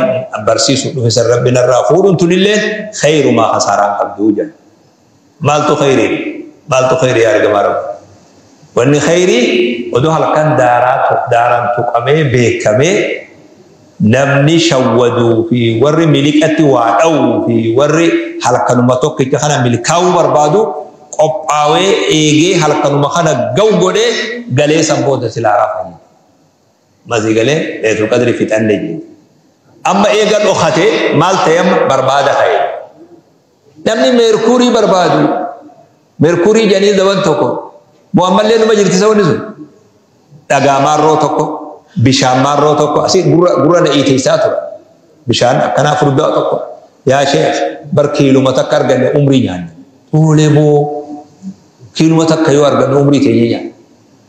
S1: barsiisu dhufe san rabbi narraa fuudhuun tunillee khayrumaa khasaaraan qabduu jedha. Maaltu khayrii? Maaltu khayrii argamaa rabbi? Wanni khayrii odoo halkan daaraan tuqamee beekamee namni shawwaduu fi warri miliqatti waa dha'uu fi warri halkanuma tokkicha kana milkaa'uu barbaadu qophaawee eegee halkanuma kana gaw godhee galee san booda silaa rafanii. Masii galee Laylatul Qadri fixanne jedhe. Amma eega dhokate maal ta'e amma barbaada ka'e. Namni meerkurii barbaadu meerkurii jedhanii daban tokko moo ammallee numa jirti isa wanni sun dhagaa maarroo tokko bishaan maarroo tokko asii gurra na iiteessaa tura bishaan akkanaa furdaa tokko yaa sheekh bar kiiluma takka arganne umrii nyaanne tole boo kiiluma takka yoo arganne umrii teenya nyaanne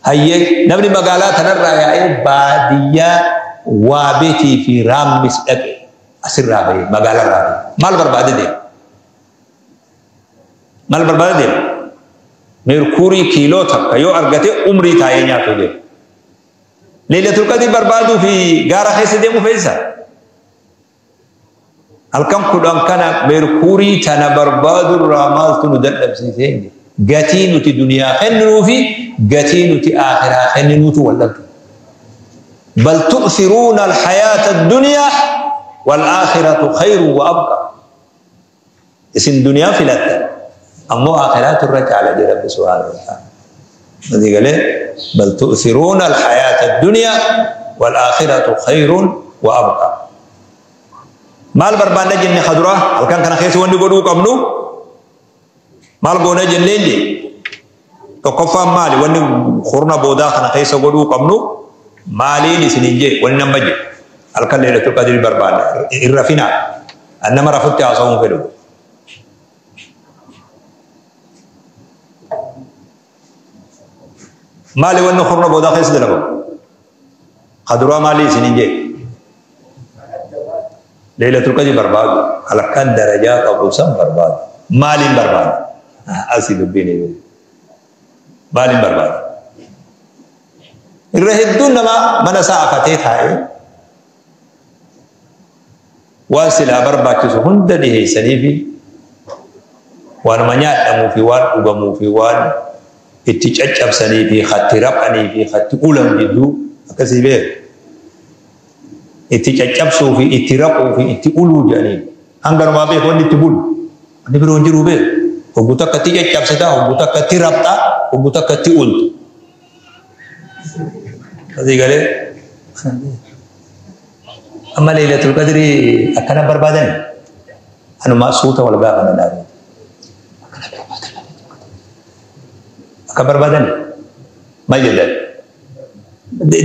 S1: hayyee namni magaalaa tanarraa yaa'ee baadiyyaa waabeetii fi raammis dhaqe asirraa bahee magaalarraa bahee maal barbaade deema maal barbaade deema meerkurii kiiloo takka yoo argate umrii taa'ee nyaatu deema Lailatul Qadr barbaaduu fi gaara keessa deemuu feessa halkan kudhan kana meerkurii tana barbaadurraa maaltu nu dadhabsiisee hin jiru gatii nuti duniyaa kenninuu fi gatii nuti aakhiraa kenninuutu wal dhabdu. بل تؤثرون الحياة الدنيا والآخرة خير وأبقى. اسم دنيا في الأدنى أما آخرات الرجع على رب سبحانه وتعالى. الذي قال بل تؤثرون الحياة الدنيا والآخرة خير وأبقى. مال بربان جن خضرة هل كان كان خيس وندي قدو قبلو مال قونا جنين دي تقفى مالي وندي خرنا بودا كان خيس قدو قبلو مالي لسنين جي وندي نمجي هل كان ليلة القدر بربان الرفينا أنما رفضت عصاهم في لو مالي وندي خرنا بودا خيس دلبو خضرة مالي سنين جي ليلة القدر برباد على كان درجات أبو سم برباد مالي برباد أسيد بيني مالي برباد الرهدون ما من ساعة هاي واسلا بربا كيسو هند دي سنيفي وان منيات أمو في وان أبمو في وان اتجأب سنيفي خط ربعني في خط أولم جدو أكسي بيه itti caccabsuu fi itti raquu fi itti uluu jedhanii hanganumaa beeku wanni itti bulu wanni biroo hin jiru beeku hogguu takka itti caccabsitaa hogguu takka itti rabxaa hogguu takka itti ultu asii galee amma Lailatul Qadri akkana barbaadan anumaa suuta wal gaafanna dhaabee akkana barbaadan akka barbaadan maal jedhan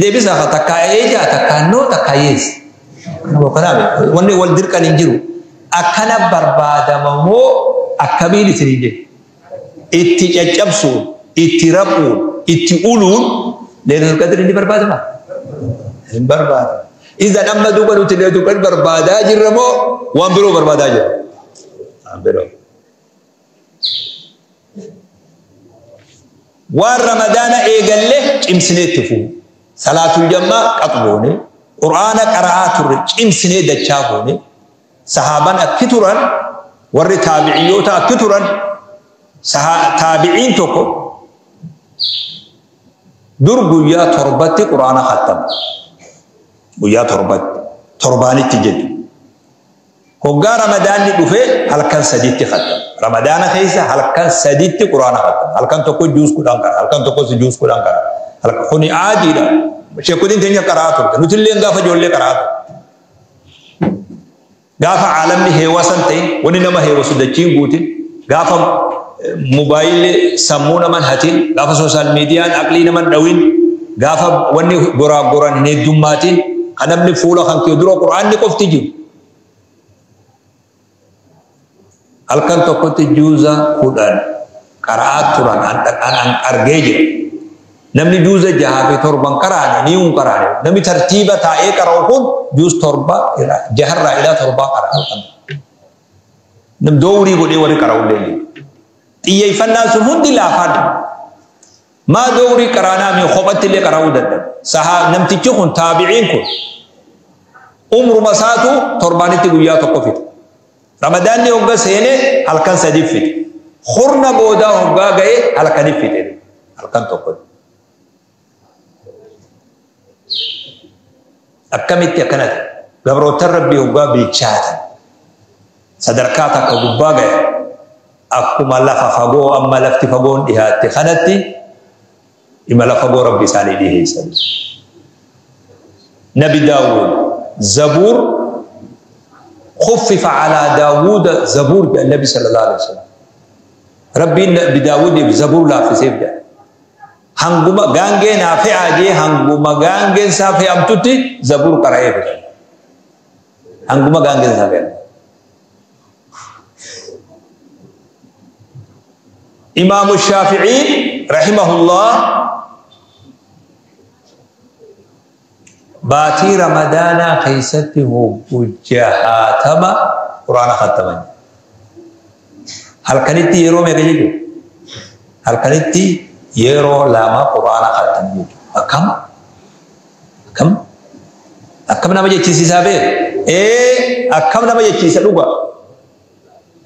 S1: deebisa takkaa eeja takkaa noo takkaa yees kanaaf wanni wal dirqan hin jiru akkana barbaadama moo akkamiin isin hin jedhu itti caccabsuun itti raquun itti uluun Lailatul Qadri ni barbaadama hin barbaadamu idan amma duuba nuti Lailatul Qadri barbaadaa jirra moo waan biroo barbaadaa jirra waan biroo waan ramadaana eegalle cimsinee itti fufu صلاة الجمعة قطبوني قرآن قراءة cimsinee dachaa goone sahaabaan akki turan warri taabiciyyoota akki turan taabiciin tokko dur guyyaa torbatti quraana khattama guyyaa torbatti torbaanitti jedhu hoggaa ramadaanni dhufe halkan saditti khattama ramadaana keessa halkan saditti quraana khattama halkan tokko juus 10 qara halkan tokko juus 10 qara kuni aadiidha sheekoliin teenya qaraa turte nuti illee gaafa ijoollee qaraa turte gaafa caalamni heewasan ta'in wanni nama heewasu dachiin guutin gaafa mobaayilli sammuu naman hatin gaafa sooshaal miidiyaan aqlii naman dhawin gaafa wanni goraa goraan hin heddummaatin kan namni fuula kan kee dura quraanni qofti jiru halkan tokkotti juuza 10 qaraa turan an argee jira namni juuza 6 fi 7 qaraane ni hun qaraane namni tartiiba taa'ee qara'u kun juuz 7 jaharraa ilaa 7 qara'a halkan nam dowrii godhee warri qara'u illee xiyyeeffannaan sun hundi laafaan maa dowrii qaraanaa mi kophatti illee qara'uu dadhabe sahaa namtichi kun taabiciin kun umruma isaatu torbaanitti guyyaa tokko fixe ramadaanni hogga seene halkan sadiif fixe khurna boodaa hoggaa ga'e halkaniif fixe halkan tokko akkamitti akkanati gabroota rabbii hoggaa bilchaatan sadarkaa takka gubbaa ga'e akkuma lafa fagoo amma lafti fagoon dhihaatte kanatti imala fagoo rabbi isaanii dhiheessan. Nabi Daawud Zabuur خفف على داوود زبور النبي صلى الله عليه وسلم. ربي بداوود زبور لا في سيف جاء. هنگوما غانگه نافع جي هنگوما غانگه صافي امتوتي زبور قرأي بجا. هنگوما غانگه صافي. إمام الشافعي رحمه الله باتي رمضان خيسته وجهاتما قرآن ختمني. هل كانت يرو ميجي هل كانت يرو لاما قرآن ختمني. أكم أكم أكم نما جيتشي سابه إيه أكم نما جيتشي سلوبا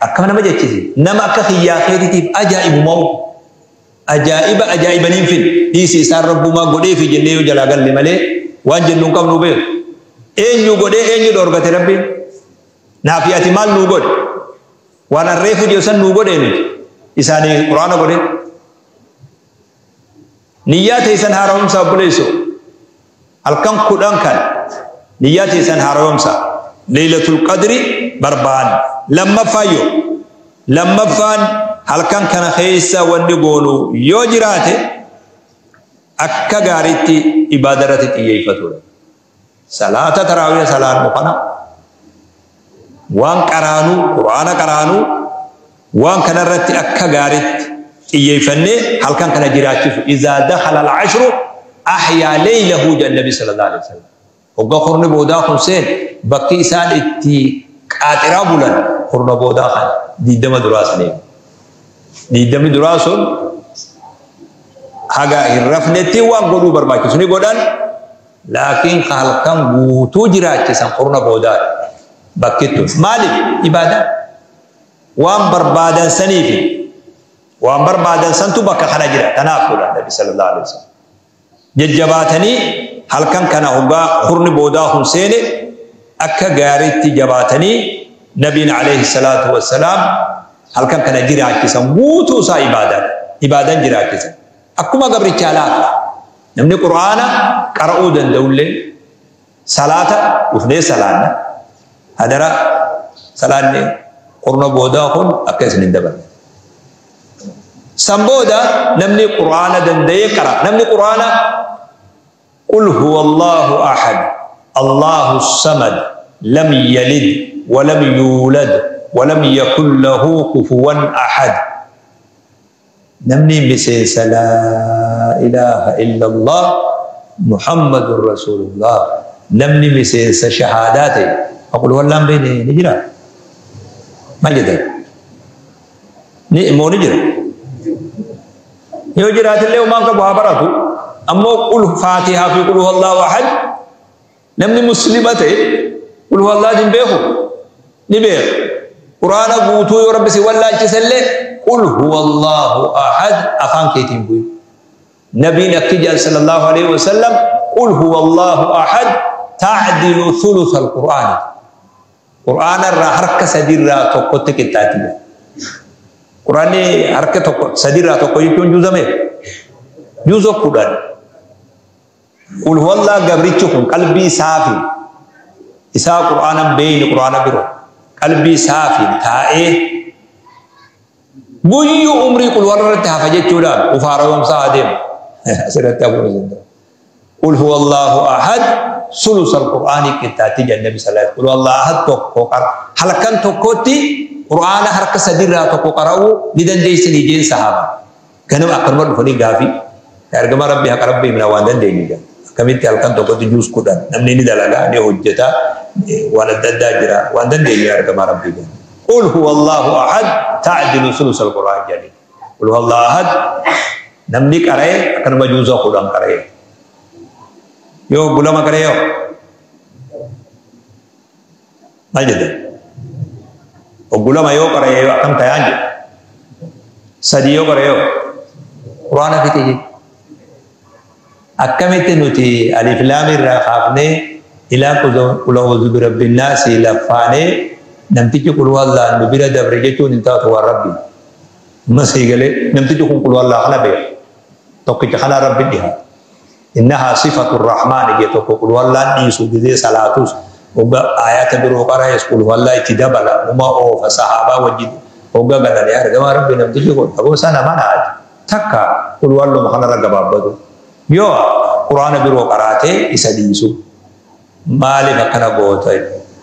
S1: أكم نما جيتشي نما كخيا خيرتي أجائب مو أجائب أجائب نينفين ديسي سار ربما غدي في جنيه جلاغل لملي وان جنون كم نوبه إنيو غدي إنيو دورغتي ربي نافياتي مال نوغد وانا ريفو جوسن نوغد إني إساني قرآن غدي نيات إسان هارهم سابليسو الكم قدان كان نيات إسان هارهم سا ليلة القدر بربان لما فايو لما فان halkan kana keessa wanni goonu yoo jiraate akka gaariitti ibaada irratti xiyyeeffatudha. Salaata taraawiya salaannu kana waan qaraanu quraana qaraanu waan kana irratti akka gaariitti xiyyeeffannee halkan kana jiraachisu. Izaa dakhala al-ashru ahyaa laylahu jedha Nabi sallallahu alaihi wasallam. Hoggaa kurni boodaa kun seen bakki isaan itti qaaxiraa bulan kurna boodaa kana 20 duraa saniif. Diidamni duraa sun haga hin rafnetti waan godhuu barbaachisu ni godhan laakiin halkan guutuu jiraachisan kurna boodaa bakkittu maaliif ibaadaa waan barbaadan saniifi waan barbaadan santu bakka kana jira tanaaf godhan Nabi sallallahu alaihi wasallam jajjabaatanii halkan kana hoggaa kurni boodaa kun seene akka gaariitti jabaatanii nabiin alayhi salaatu wassalaam halkan kana jiraachisan guutuu isaa ibaadaan ibaadaan jiraachisan akkuma gabrichaa laafa namni qur'aana qara'uu danda'ullee salaata dhufnee salaanna hadara salaanni kurna boodaa kun akka isin hin dabarre. San booda namni qur'aana danda'ee qara namni qur'aana qul huwa Allahu ahad Allahu samad lam yalid wa lam yulad ولم يكن له كفوا أحد. نمني مسيس لا إله إلا الله محمد رسول الله نمني مسيس شهاداتي أقول والله بيني نجرا ما جدي مو نجرا يجرات اللي وما كبها براتو أما قل فاتحة في قل هو الله أحد نمني مسلمتي قل هو الله جنبه نبيه قرآن قوتو يا رب سوى الله جسله قل هو الله أحد أفان كيتين بوي نبي نكجل صلى الله عليه وسلم قل هو الله أحد تعدل ثلث القرآن قرآن الرا حركة سدير را توقتك التاتية قرآن حركة سدير را توقتك يكون جوزة مير جوزة قرآن قل هو الله قبريتكم قلبي صافي إساء قرآن بين قرآن برو قلبي صافي تائه بوي عمري قل وررت هفجت جولان وفارهم صادم سيرت أبو زند قل هو الله أحد ثلث القرآن كتاتي النبي صلى الله عليه وسلم قل هو الله أحد توقر هل كان توقتي قرآن حركة سديرة توقرأو لدن جيس نيجين صحابة كانوا أكرم الفني غافي أرجم ربي حق ربي من أواندن ديني كميت هل كان توقتي جوز كودان نمني ندلعا نهجتا وانا دجرا وانا دنيا أرجم ربي قل هو الله أحد تعدل ثلث القرآن جاني قل هو الله أحد نمني كره أكن مجوزة قدام كره يو بولا ما كره يو ما جد وبولا ما يو كره يو أكن تيانج سديو كره يو قرآن في تيجي أكملت نتي ألف لام را خافني إلى قل أعوذ برب الناس لفاني نمتي قل هو الله نبيرا دبرجتو نتا تو ربي مسيغله نمتي قل هو الله خلا بي توكي خلا ربي ديها إنها صفة الرحمن جي تو قل هو الله نيسو دي صلاتوس Hogga ayata biroo qara'es qul huwallaa itti dabala numa oofa sahaabaa wajjin hogga galan yaa ergamaa Rabbii namtichi kun aboo sana manaati takka qul huwalluma kanarra gabaabbatu yoo quraana biroo qaraatee isa dhiisu maaliif akkana goota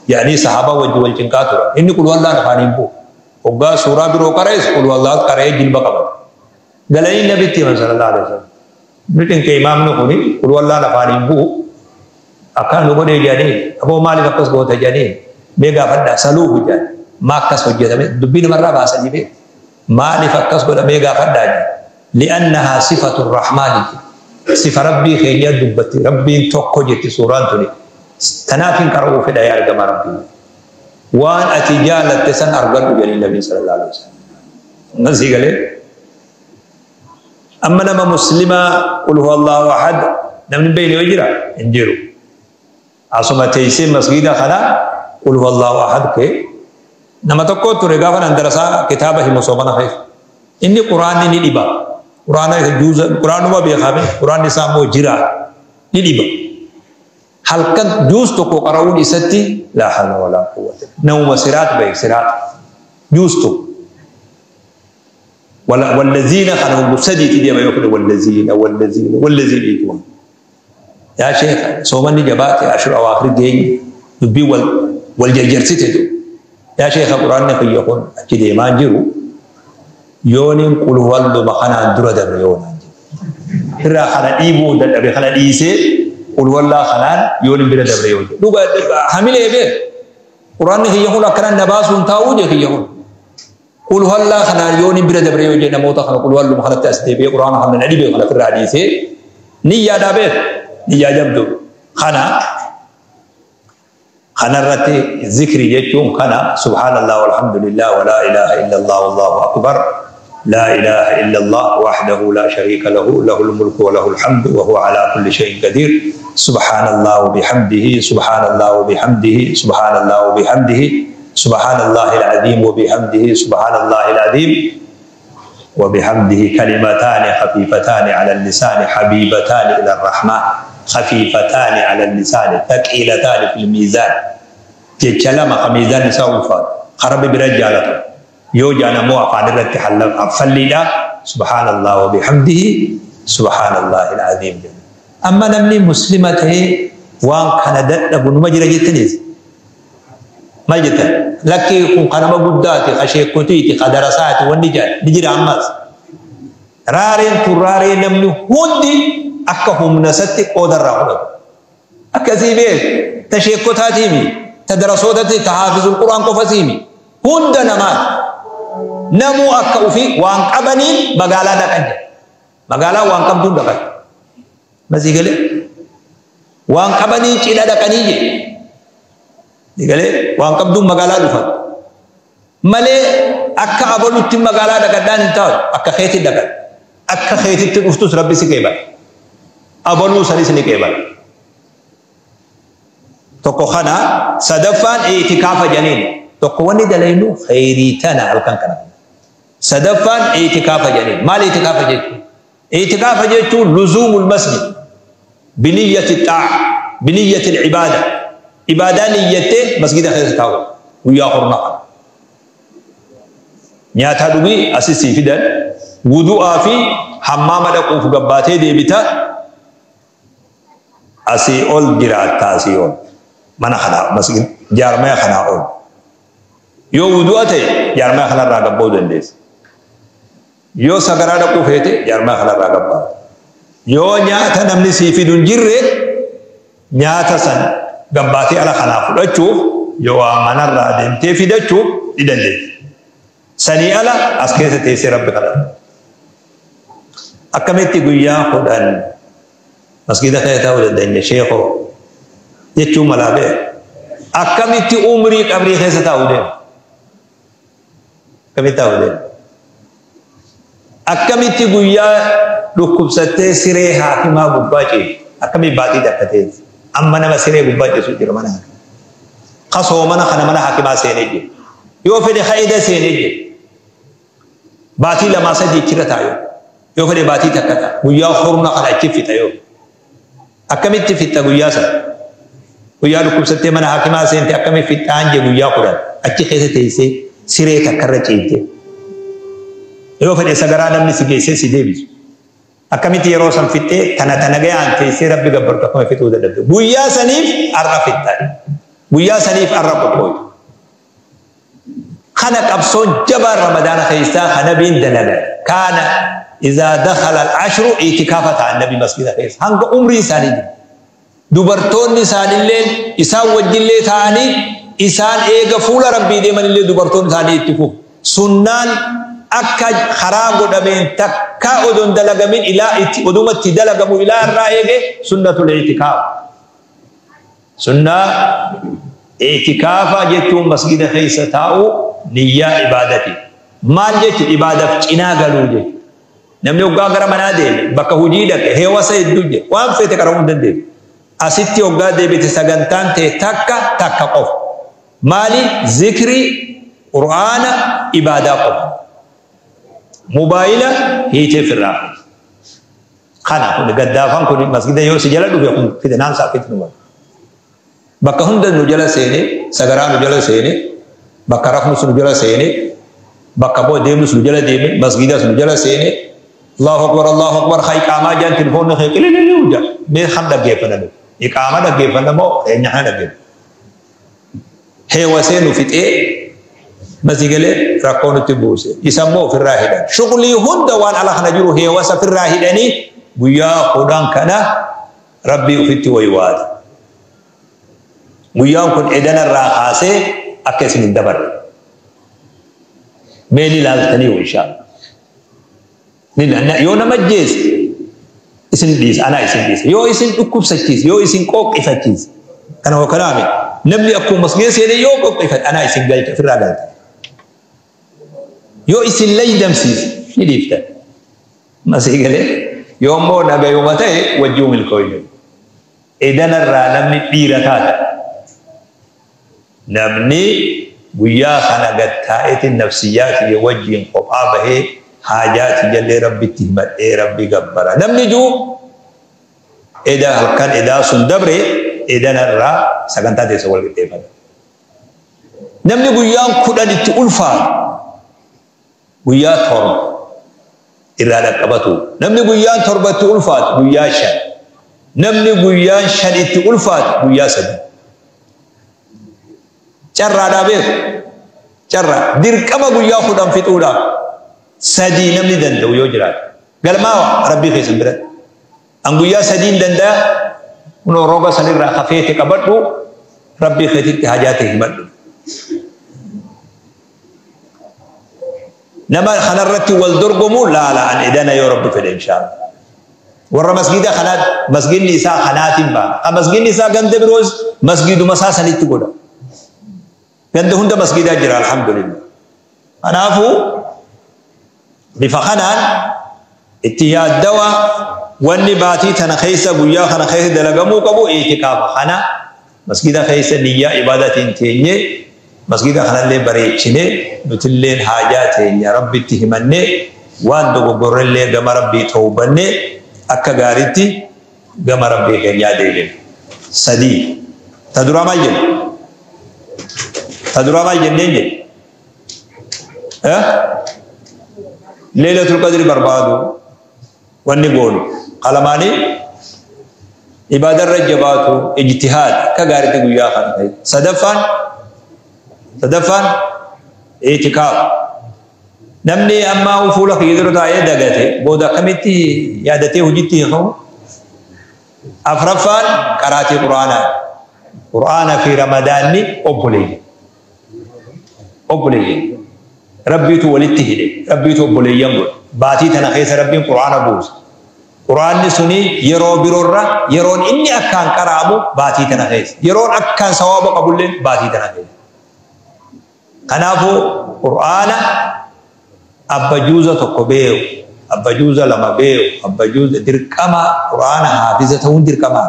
S1: yaanii sahaabaa wajji wal cinqaa turan inni qul huwallaan afaaniin bu'u hoggaa suuraa biroo qara'es qul huwallaa qara'ee jilba qabata galanii nabitti himan sallallahu alaihi wasallam nu cinqee imaamni kuni qul huwallaan afaaniin bu'u akkana nu godhee jedhanii aboo maaliif akkas goota jedhanii mee gaafadhaa saluuhu jedhan maa akkas hojjetame dubbii namarraa baasanii beeku maaliif akkas godha mee gaafadhaa jedhan li'annahaa sifatu rahmaani sifa rabbii keenya dubbatti rabbiin tokko jetti suuraan tuni tanaaf hin qara'uu fedha yaa ergamaa rabbii waan ati jaalatte san argadhu jedhanii nabiin sallallahu alaihi wasallam nasii galee amma nama muslimaa qul huwa allahu ahad namni hin beekne yoo jira hin jiru asuma teessee masgiida kana qul huwa allahu ahad kee nama tokko ture gaafa nan darasaa kitaaba himu soomana keessa inni quraanni ni dhiba quraana juuza quraanuma beekame quraanni isaa immoo jira ni dhiba halkan juuz tokko qara'uun isatti laa hawla walaa quwwata namuma siraat bahe siraat juuz tokko والذين خلهم سدي تدي ما يقول والذين والذين والذين يتوان يا شيخ سومني جبات عشر أواخر جاي دبي والجرجر ستدو يا شيخ القرآن في يكون أكيد ما جرو يونين قل هو الله ما خنا درة دبر يون ترى خنا إيبو دبر خنا إيسي قل هو الله خنا يونين بلا دبر يون لو حمل إيه قرآن في يكون أكران نباس ونتاوج في يكون قل هو الله خنا يونين بلا دبر يون جينا موتا خنا قل هو الله ما خنا تأسدي بي قرآن خنا نبي خنا في الحديث نية دابر نية جبدو خنا خنا رتي ذكري يجون خنا سبحان الله والحمد لله ولا إله إلا الله والله أكبر لا إله إلا الله وحده لا شريك له له الملك وله الحمد وهو على كل شيء قدير سبحان الله وبحمده سبحان الله وبحمده سبحان الله وبحمده سبحان الله العظيم وبحمده سبحان الله العظيم وبحمده كلمتان خفيفتان على اللسان حبيبتان إلى الرحمن خفيفتان على اللسان ثقيلتان في الميزان جلما خميزان سوف خرب برجالته يوجا نمو أفعال فللا سبحان الله وبحمده سبحان الله العظيم أما نمني مسلمته وان كان دد مجرى جتنيز ما جتن لكن يكون قنما قداتي خشيكوتيتي خدرساتي والنجال نجري عماس رارين ترارين نمني هندي akka humna isatti qooda irraa fudhatu. Akkasii beek ta sheekkotaatiimi ta darasootatti ta haafizul quraan qofasiimi hunda namaati. Namuu akka ofii waan qabaniin magaalaa dhaqan jedha. Magaalaa waan qabduun dhaqan. Masii galee waan qabaniin cidha dhaqanii jedhe. Galee waan qabduun magaalaa dhufan. Malee akka abalutti magaalaa dhaqadhaan hin taa'u akka keetti dhaqan. Akka keetitti dhuftus rabbi si qeebala. Abaluu sanis ni qeebala. Tokko kana sadaffaan itikaafa janiin tokko wanni dalaynu khayrii tana halkan kana. Sadaffaan itikaafa janiin maal itikaafa jechuun? Itikaafa jechuun luzuumul masjid biniyyati xaa'a biniyyati ibaada ibaadaa niyyattee masgida keessa taa'u guyyaa horna kana. Nyaata dhugii asii sii fidan wudu'aa fi hammaama dhaquuf gabbaatee deebita asii ol jiraatta asii ol mana kanaa masgid jaarmaya kanaa ol yoo wudu'a ta'e jaarmaya kanarraa gabba'uu dandeessa yoo sagaraa dhaquu feete jaarmaya kanarraa gabbaata yoo nyaata namni sii fidu hin jirre nyaata san gabbaatee ala kanaa fudhachuuf yoo waa manarraa deemtee fidachuuf ni dandeessa sanii ala as keessa teessee rabbi kadhata akkamitti guyyaa 10 masgida keessa taa'uu dandeenya sheekoo jechuun malaa beeku akkamitti umrii qabrii keessa taa'uu deema akkamitti taa'uu deema akkamitti guyyaa dhukkubsattee siree haakimaa gubbaa ciisu akkamii baatii takka teessi amma nama siree gubbaa ciisu jira mana hakimaa kasoo mana kana mana hakimaa seenee jira yoo fedhe haida seenee jira baatii 2 3 jira taa'u yoo fedhe baatii takka ta'a guyyaa horna kana achi fixa yoo akkamitti fixa guyyaa sana Guyyaa dhukkubsattee mana hakimaa seente akkamii fixxaan jee guyyaa 10 achi keessa teessee siree takkarra ciifte. Yoo fedhe sagaraa namni si geessee si deebisu. Akkamitti yeroo san fixxee tana tana gayaan teessee rabbi gabbartu akkuma fixuu dadhabde. Guyyaa saniif arra fixxan. Guyyaa saniif arra qophooytu. Kana qabsoon jabaan Ramadaana keessaa kan nabiin dalagan. Kaana izaa dakhala al-ashru itikaafa ta'an nabi masgida keessa. Hanga umrii isaanii jiru. Dubartoonni isaanillee isaan wajjillee ta'anii isaan eega fuula rabbii deemanillee dubartoonni isaanii itti fufu. Sunnaan akka karaa godhameen takka odoon dalagamin ilaa itti odumatti dalagamu ilaa irraa eege sunnatul itikaaf. Sunnaa itikaafa jechuun masgida keessa taa'u niyyaa ibaadati. Maal jechuun ibaadaaf cinaa galuu jechuudha. Namni hoggaa gara manaa deeme bakka hojii dhaqe heewasa hedduu jira waan feete qaramuu hin dandeenye. Asitti hoggaa deebite sagantaan ta'e takka takka qofa. Maali? Zikrii, Qur'aana, ibaadaa qofa. Mobaayila hiitee firraa. Kana kun gaddaafaan kun masgida yoo si jala dhufe kun fitnaan isaa fitnuma. Bakka hunda nu jala seene, sagaraa nu jala seene, bakka rafnus nu jala seene, bakka boo deemnus nu jala deeme, masgidas nu jala seene. Allahu akbar, Allahu akbar, haa iqaamaa jaan telefoonni kee qilililii jaa. Mee kan dhaggeeffanna nu. Iqaama dhaggeeffanna moo eenyu kana dhaggeeffanna? Heewasee nu fixee masigalee rakkoo nutti buuse. Isa immoo ofirraa hidhan. Shuqulii hunda waan ala kana jiru heewasa ofirraa hidhanii guyyaa 10 kana rabbii ofitti waywaata. Guyyaan kun edanarraa kaasee akka isin hin dabarre. Mee ni ilaaltanii inshaAllah. Yoo nama ajjeese isin dhiisa, anaa isin dhiisa. Yoo isin dhukkubsachiise, yoo isin qooqqifachiise. Kana hoo kanaami namni akkuma masgida seenee yoo qooqqifate anaa isin galcha ofirraa galcha. Yoo isin laydamsiise ni dhiiftan. Masii galee yoo immoo nagayuma ta'e wajjii milkooyne. Edanarraa namni dhiira taata. Namni guyyaa kana gattaa'eetiin nafsiyyaa kiyya wajjiin kophaa bahee haajaa kiyyallee rabbitti himadhee rabbi gabbara. Namni jiru eda halkan edaa sun dabre edanarraa sagantaa teessa wal qixxeeffata. Namni guyyaan 10 itti ulfaatu guyyaa 7 irraa dhaqqabatu. Namni guyyaan 7 itti ulfaatu guyyaa 5. Namni guyyaan 5 itti ulfaatu guyyaa 3. Carraadhaa beeku. Carraa dirqama guyyaa 10 fixuudhaaf 3 namni danda'u yoo jiraate. Galmaawa rabbii keessan biratti. An guyyaa 3 danda'a kunoo roga sanirraa hafeete qabadhu rabbii keetitti hajaa ta'e himadhu. Nama kanarratti wal dorgomu laala an edana yoo rabbi fedhe inshaAllah. Warra masgida kanaa masgidni isaa kanaatiin baana. Masgidni isaa ganda biroos masgiduma isaa sanitti godha. Ganda hunda masgidaa jira alhamdulillah. Kanaafuu bifa kanaan itti yaaddawa wanni baatii tana keessa guyyaa kana keessa dalagamuu qabu itikaafa kana masgida keessa niyyaa ibaadatiin teenye masgida kanallee bareechine nutilleen haajaa teenya rabbitti himannee waan dogoggorrellee gama rabbii tawbannee akka gaariitti gama rabbii keenyaa deebine. 3 ta duraa maal jenna? Ta duraa maal jenneen jenna? Leelatul Qadri barbaadu wanni goonu qalamaanii ibaadarra jabaatu ijtihaad akka gaariitti guyyaa kana ta'e. Sadaffaan itikaaf. Namni amma fuula kiyya dura taa'ee dagate booda akkamitti yaadatee hojiitti hiikamu? 4ffaan qaraatii Qur'aanaa. Qur'aana fi Ramadaanni obboleeyyan. Obboleeyyan. Rabbiitu walitti hidhe. Rabbiitu obboleeyyan godhe. Baatii tana keessa Rabbiin Qur'aana buuse. Qur'aanni suni yeroo biroorra yeroon inni akkaan qara'amu baatii tana keessa. Yeroon akkaan sawaaba qabullee baatii tana keessa. Kanaafuu Qur'aana abba juuza 1 beeku, abba juuza 2 beeku, abba juuza dirqama Qur'aana haafiza ta'uun dirqama.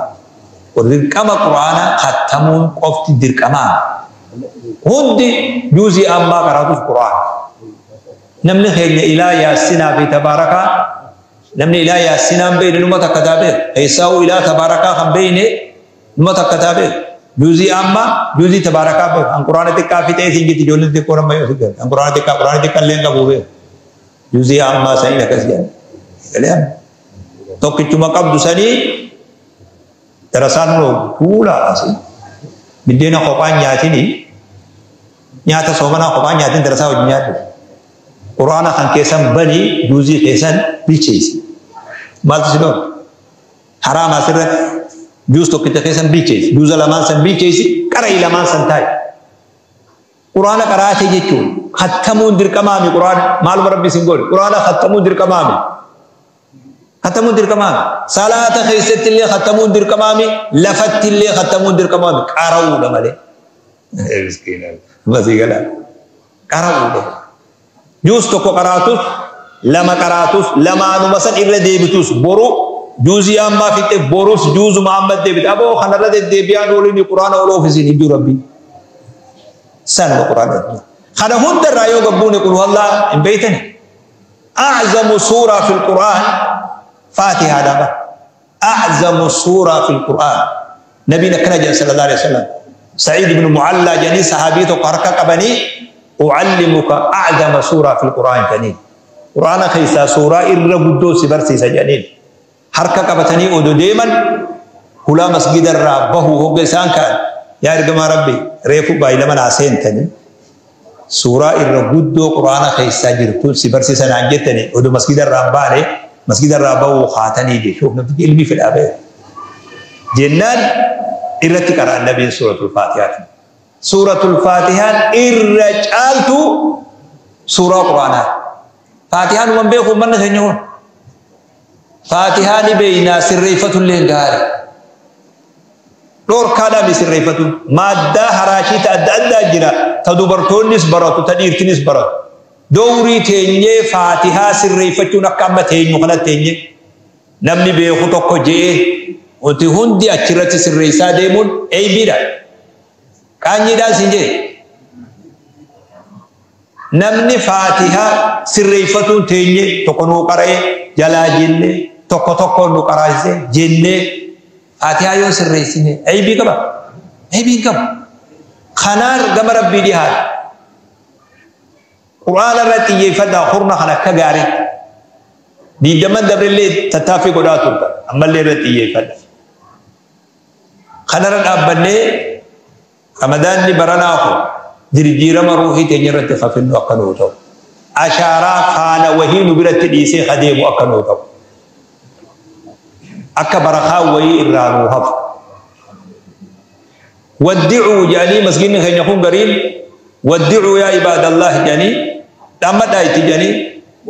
S1: Dirqama Qur'aana kattamuun qofti dirqama. Hundi juuzii ammaa qara'atus Qur'aana. Namni keenya ilaa yaasinaa fi tabaarakaa namni ilaa yaasinaan beekne numa takka taabee keessaa'uu ilaa tabaarakaa kan beekne numa takka taabee Juuzii amma juuzii tabaarakaa beeku. An quraana xiqqaa fixee isin jetti ijoolleen xiqqoo nama yoo figan. An quraana xiqqaa quraana xiqqaa illee hin qabu beeku. Juuzii ammaa sanii akkas jedhan. Galee amma. Tokkichuma qabdu sanii darasaan nuu kuula asii. Biddeena kophaan nyaatini nyaata soomanaa kophaan nyaatin darasaa wajjin nyaadhu. Quraana kan keessan banii juuzii keessan bilcheessi. Maaltu si dhoobe? Haraama asirratti juuz tokkicha keessan bilcheessi. Juuza lamaan san bilcheessi qara'ii lamaan san taa'i. Quraana qaraate jechuun khattamuun dirqamaami quraana maaluma rabbi isin godhe quraana khattamuun dirqamaami. Khattamuun dirqamaami. Salaata keessatti illee khattamuun dirqamaami lafatti illee khattamuun dirqamaami qara'uudha malee. Miskiina masii gala qara'uudha. Juuz tokko qaraatus lama qaraatus lamaanuma san irra deebitus boru juuzii ammaa fixxe borus juuzuma amma deebite aboo kanarra deddeebi'aan ooliin quraana ol oofisiin hin jiru rabbi. Sanuma quraana. Kana hundarraa yoo gabbuune qul huwallaa hin beeytani. أعظم سورة في القرآن فاتحة دابا. أعظم سورة في القرآن. نبينا كنجا صلى الله عليه وسلم. سعيد بن معلى جني صحابيته قرقة قبني أعلمك أعظم سورة في القرآن جنين. قرآن خيسا سورة إر قدوس برسي سجنين. حركة قبتني أدو ديما هلا مسجد الرب هو قسان كان يا رجما ربي ريفو باي لمن عسين تاني سورة إر قدو قرآن خيسا جرتو سبرسي سنان جتني أدو مسجد الرب بالي مسجد الرب هو خاتني دي شوف نبتك علمي في الآباء جنان إرتك على النبي سورة الفاتحة. سورة الفاتحة إرجالتو سورة قرآن فاتحة من بيخو من نخنيون فاتحة بينا سريفة للغار دور كادا بسريفة مادة حراشي تأدى جرا تدبرتونس براتو تديرتنس براتو دوري تيني فاتحة سريفة نكامة تيني وخلا تيني نمني بيخو توكو جي وانتي هندي أچرتي سريسا ديمون أي بيدا كاني دا سنجي نمني فاتحة سريفة تيني توكو قرأي جلا جنة tokko tokko nu qaraasise jennee faatihaa yoo sirreessine aybii qaba aybii hin qabu kanaan gama rabbii dhihaate quraana irratti xiyyeeffadhaa hurna kana akka gaarii diiddaman dabrillee tattaaffii godhaa turta ammallee irratti xiyyeeffadha kanarra dhaabbannee ramadaanni baranaa kun jijjiirama ruuhii teenya irratti fafinnu akka nuu ta'u ashaaraa faana wahii nu biratti dhiisee adeemu akka nuu ta'u akka barakaa wayii irraa nuu hafu. Waddicuu jedhanii masgiidni keenya kun gariin waddicuu yaa ibaadallah jedhanii dhaammadhaa itti jedhanii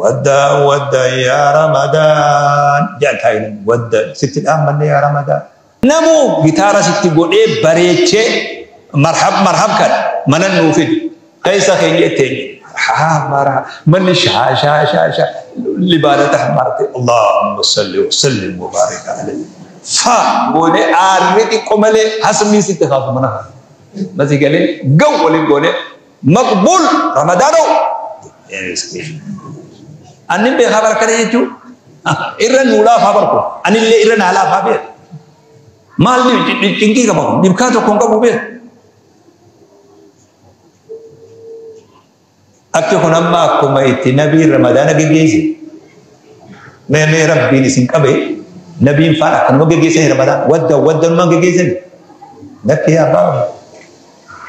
S1: wadda wadda yaa ramadaan jedhan taa'in wadda sitti dhaammanne yaa ramadaan. Namuu gitaara sitti godhee bareechee marhab marhab kan mana nuu fidu keessa keenya ittiin ها مرة من شا شا شا شا لبالة حمارتي اللهم صل وسلم وبارك عليه فا قولي عارفتي قملي حسمي ست خاف منها بس قال لي قولي قولي مقبول رمضانو أني بخبر كده يجو إيران نولا خبركم أني اللي إيران على خبر مال تيجي كم نبكاتو كونكا بوبي Akki kun amma akkuma itti nabiin ramadaana geggeesse. Mee rabbiin isin qabe nabiin faana akkanuma geggeessani ramadaan wadda waddanumaan geggeessani. Lakki yaa abbaa.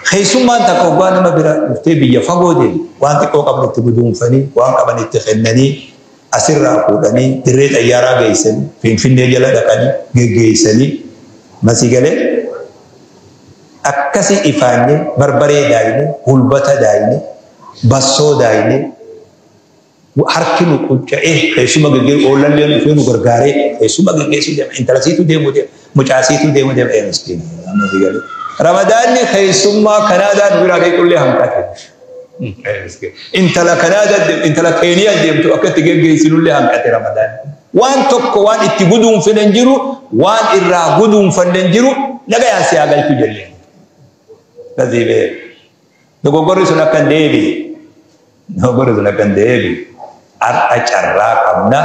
S1: Keessummaan takka hoggaa nama bira dhuftee biyya fagoo deemu waan xiqqoo qaban itti guduunfanii waan qaban itti kennanii asirraa fuudhanii dirree xayyaaraa geessanii finfinnee jala dhaqanii geggeessanii masii galee akkasii ifaanyee barbaree daayinee hulbata daayinee bassoo daayinee harki nu qunca'ee keessuma geggeessu oolallee dhufee nu gargaaree keessuma geggeessuu deema intalasiitu deemu deema mucaasiitu deemu deema ee miskiina masii galee. Ramadaanni keessummaa Kanaadaa biraa deequllee hanqate. Intala Kanaadaa intala Keeniyaa deemtu akka itti geggeessinullee hanqate Ramadaanni. Waan tokko waan itti guduunfine hin jiru waan irraa guduunfanne hin jiru nagayaan si haa galchu jennee. Gazii bee dogoggorri sun akka hin deebi'e. Dogoggorri sun akka hin deebi'e. Har'a carraa qabna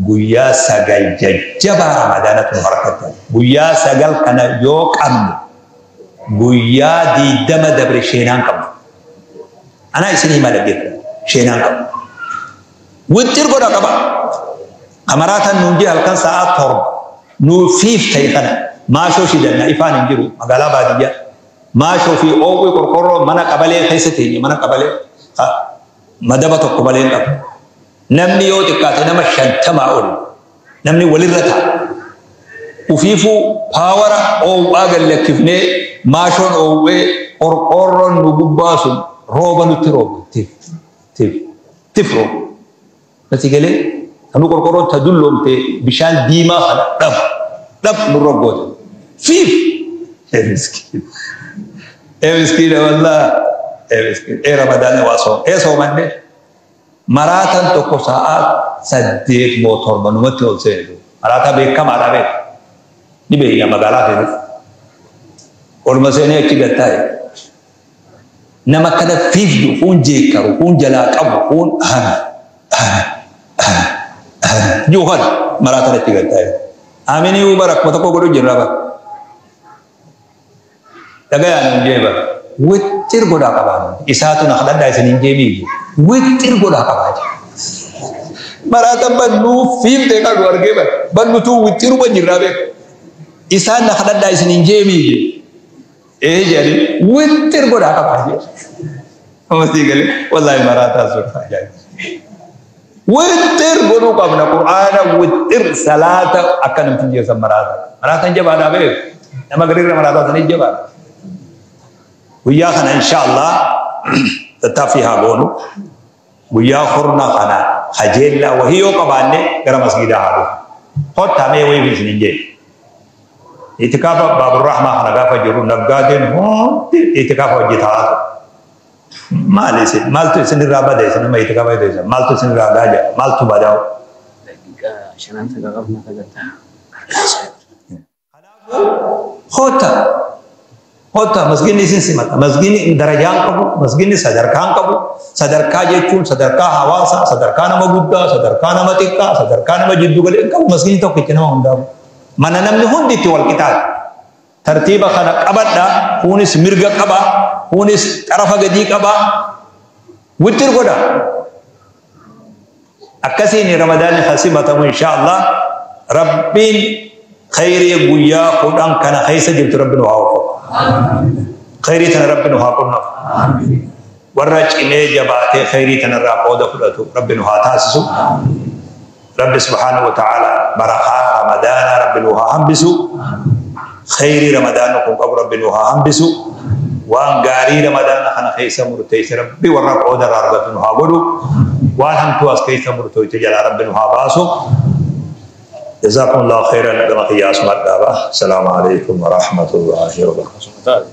S1: guyyaa 9 jajjabaa Ramadaanatu nu harkatti. Guyyaa 9 kana yoo qabne Guyyaa 20 dabre sheenaan qabna. Anaa isin himaa dhaggeeffadha. Sheenaan qabna. Wixxir godha qaba. Kamaraataan nuun jee halkan sa'aa 7 nuu fiif ta'e kana maashoo shidanna ifaan hin jiru magaalaa baadiyyaa. Maashoo fi oowwii qorqorroo mana qabalee keessa teenye mana qabalee madaba tokko malee hin qabu. Namni yoo xiqqaate nama 50 ol namni walirra ta'a. Ufiifuu paawara oowwaa gallakkifnee maashoon oowwee qorqorroon nu gubbaa sun rooba nutti rooba. Tif tif tif rooba. Nati galee kanu qorqorroon ta dulloomte bishaan diimaa kana dhab dhab nurra goote. Fiif. Ee miskiin. Ee miskiina wallaa. Ee miskiin. Ee Ramadaanni waa sooma. Ee soomanne. Maraatan tokko sa'aa 8 moo 7 numatti ol seene. Maraataa beekamaadha beeku. Ni beekna magaalaa keessatti. Olma seenee achi gad taa'e. Nama kana fiifdu kuun jeekkaru kuun jalaa qabu kuun jiru kana maraataan achi gad taa'e. Aminii bara akkuma tokko godhu jirra bara. Dhagayaan hin jee bara. Wixxir godhaa qabaa. Isaatu na kadhadhaa isin hin jeebii. Wixxir godhaa qabaa jira. Maraataan bannuu fiiftee kan nu argee bara. Bannutuu wixxiruma jirraa beeku. Isaan na kadhadhaa isin hin jeebii. Ee jedhanii wixxir godhaa qabaa jira. Amasii galee wallaahi maraataa sun ajaa'iba. Wixxir godhuu qabna Qur'aana wixxir salaata akka namti jeessan maraataa. Maraataan jabaadhaa beeku. Nama gariirra maraataa sanii jabaadha. Guyyaa kana inshaallah tattaaffii haa goonu. Guyyaa kurna kana kajeellaa wahii yoo qabaanne gara masgiidaa haa dhufu. Kottaa mee wayii isin hin jee. Itikaafa Baaburrahmaa kana gaafa jiru naggaadeen hundi itikaafa hojjetaa ture. Maali isin maaltu isinirraa bada isin nama itikaafa hojjetan maaltu isinirraa gaaja maaltu badaa.
S3: Daqiiqaa shanan takka qabna sagantaa.
S1: Kottaa kottaa masgiidni isin simata. Masgiidni darajaan qabu, masgiidni sadarkaan qabu. Sadarkaa jechuun sadarkaa hawaasaa, sadarkaa nama guddaa, sadarkaa nama xiqqaa, sadarkaa nama jiddu galee qabu. Masgiidni tokkichi nama hundaa. Mana namni hundi itti wal qixaatu. Tartiiba kana qabadha. Kunis mirga qaba. Kunis xarafa gadii qaba. Wixxir godha. Akkasiin Ramadaanni kan simatamu inshaallah Rabbiin khayrii guyyaa 10 kana keessa jirtu Rabbi nu haa waffaqu. Khayrii tana Rabbi nu haa qunnamu. Warra cimee jabaatee khayrii tanarraa qooda fudhatu Rabbi nu haa taasisu. Rabbi subhaanahu wa ta'ala barakaa Ramadaanaa Rabbi nu haa hambisu. Khayrii Ramadaanni kun qabu Rabbi nu haa hambisu. Waan gaarii Ramadaana kana keessa murteesse Rabbi warra qooda irraa argatu nu haa godhu. Waan hamtuu as keessa murteesse jalaa Rabbi nu haa baasu. جزاكم الله خيرا كما قياس مدابة. السلام عليكم ورحمة الله وبركاته.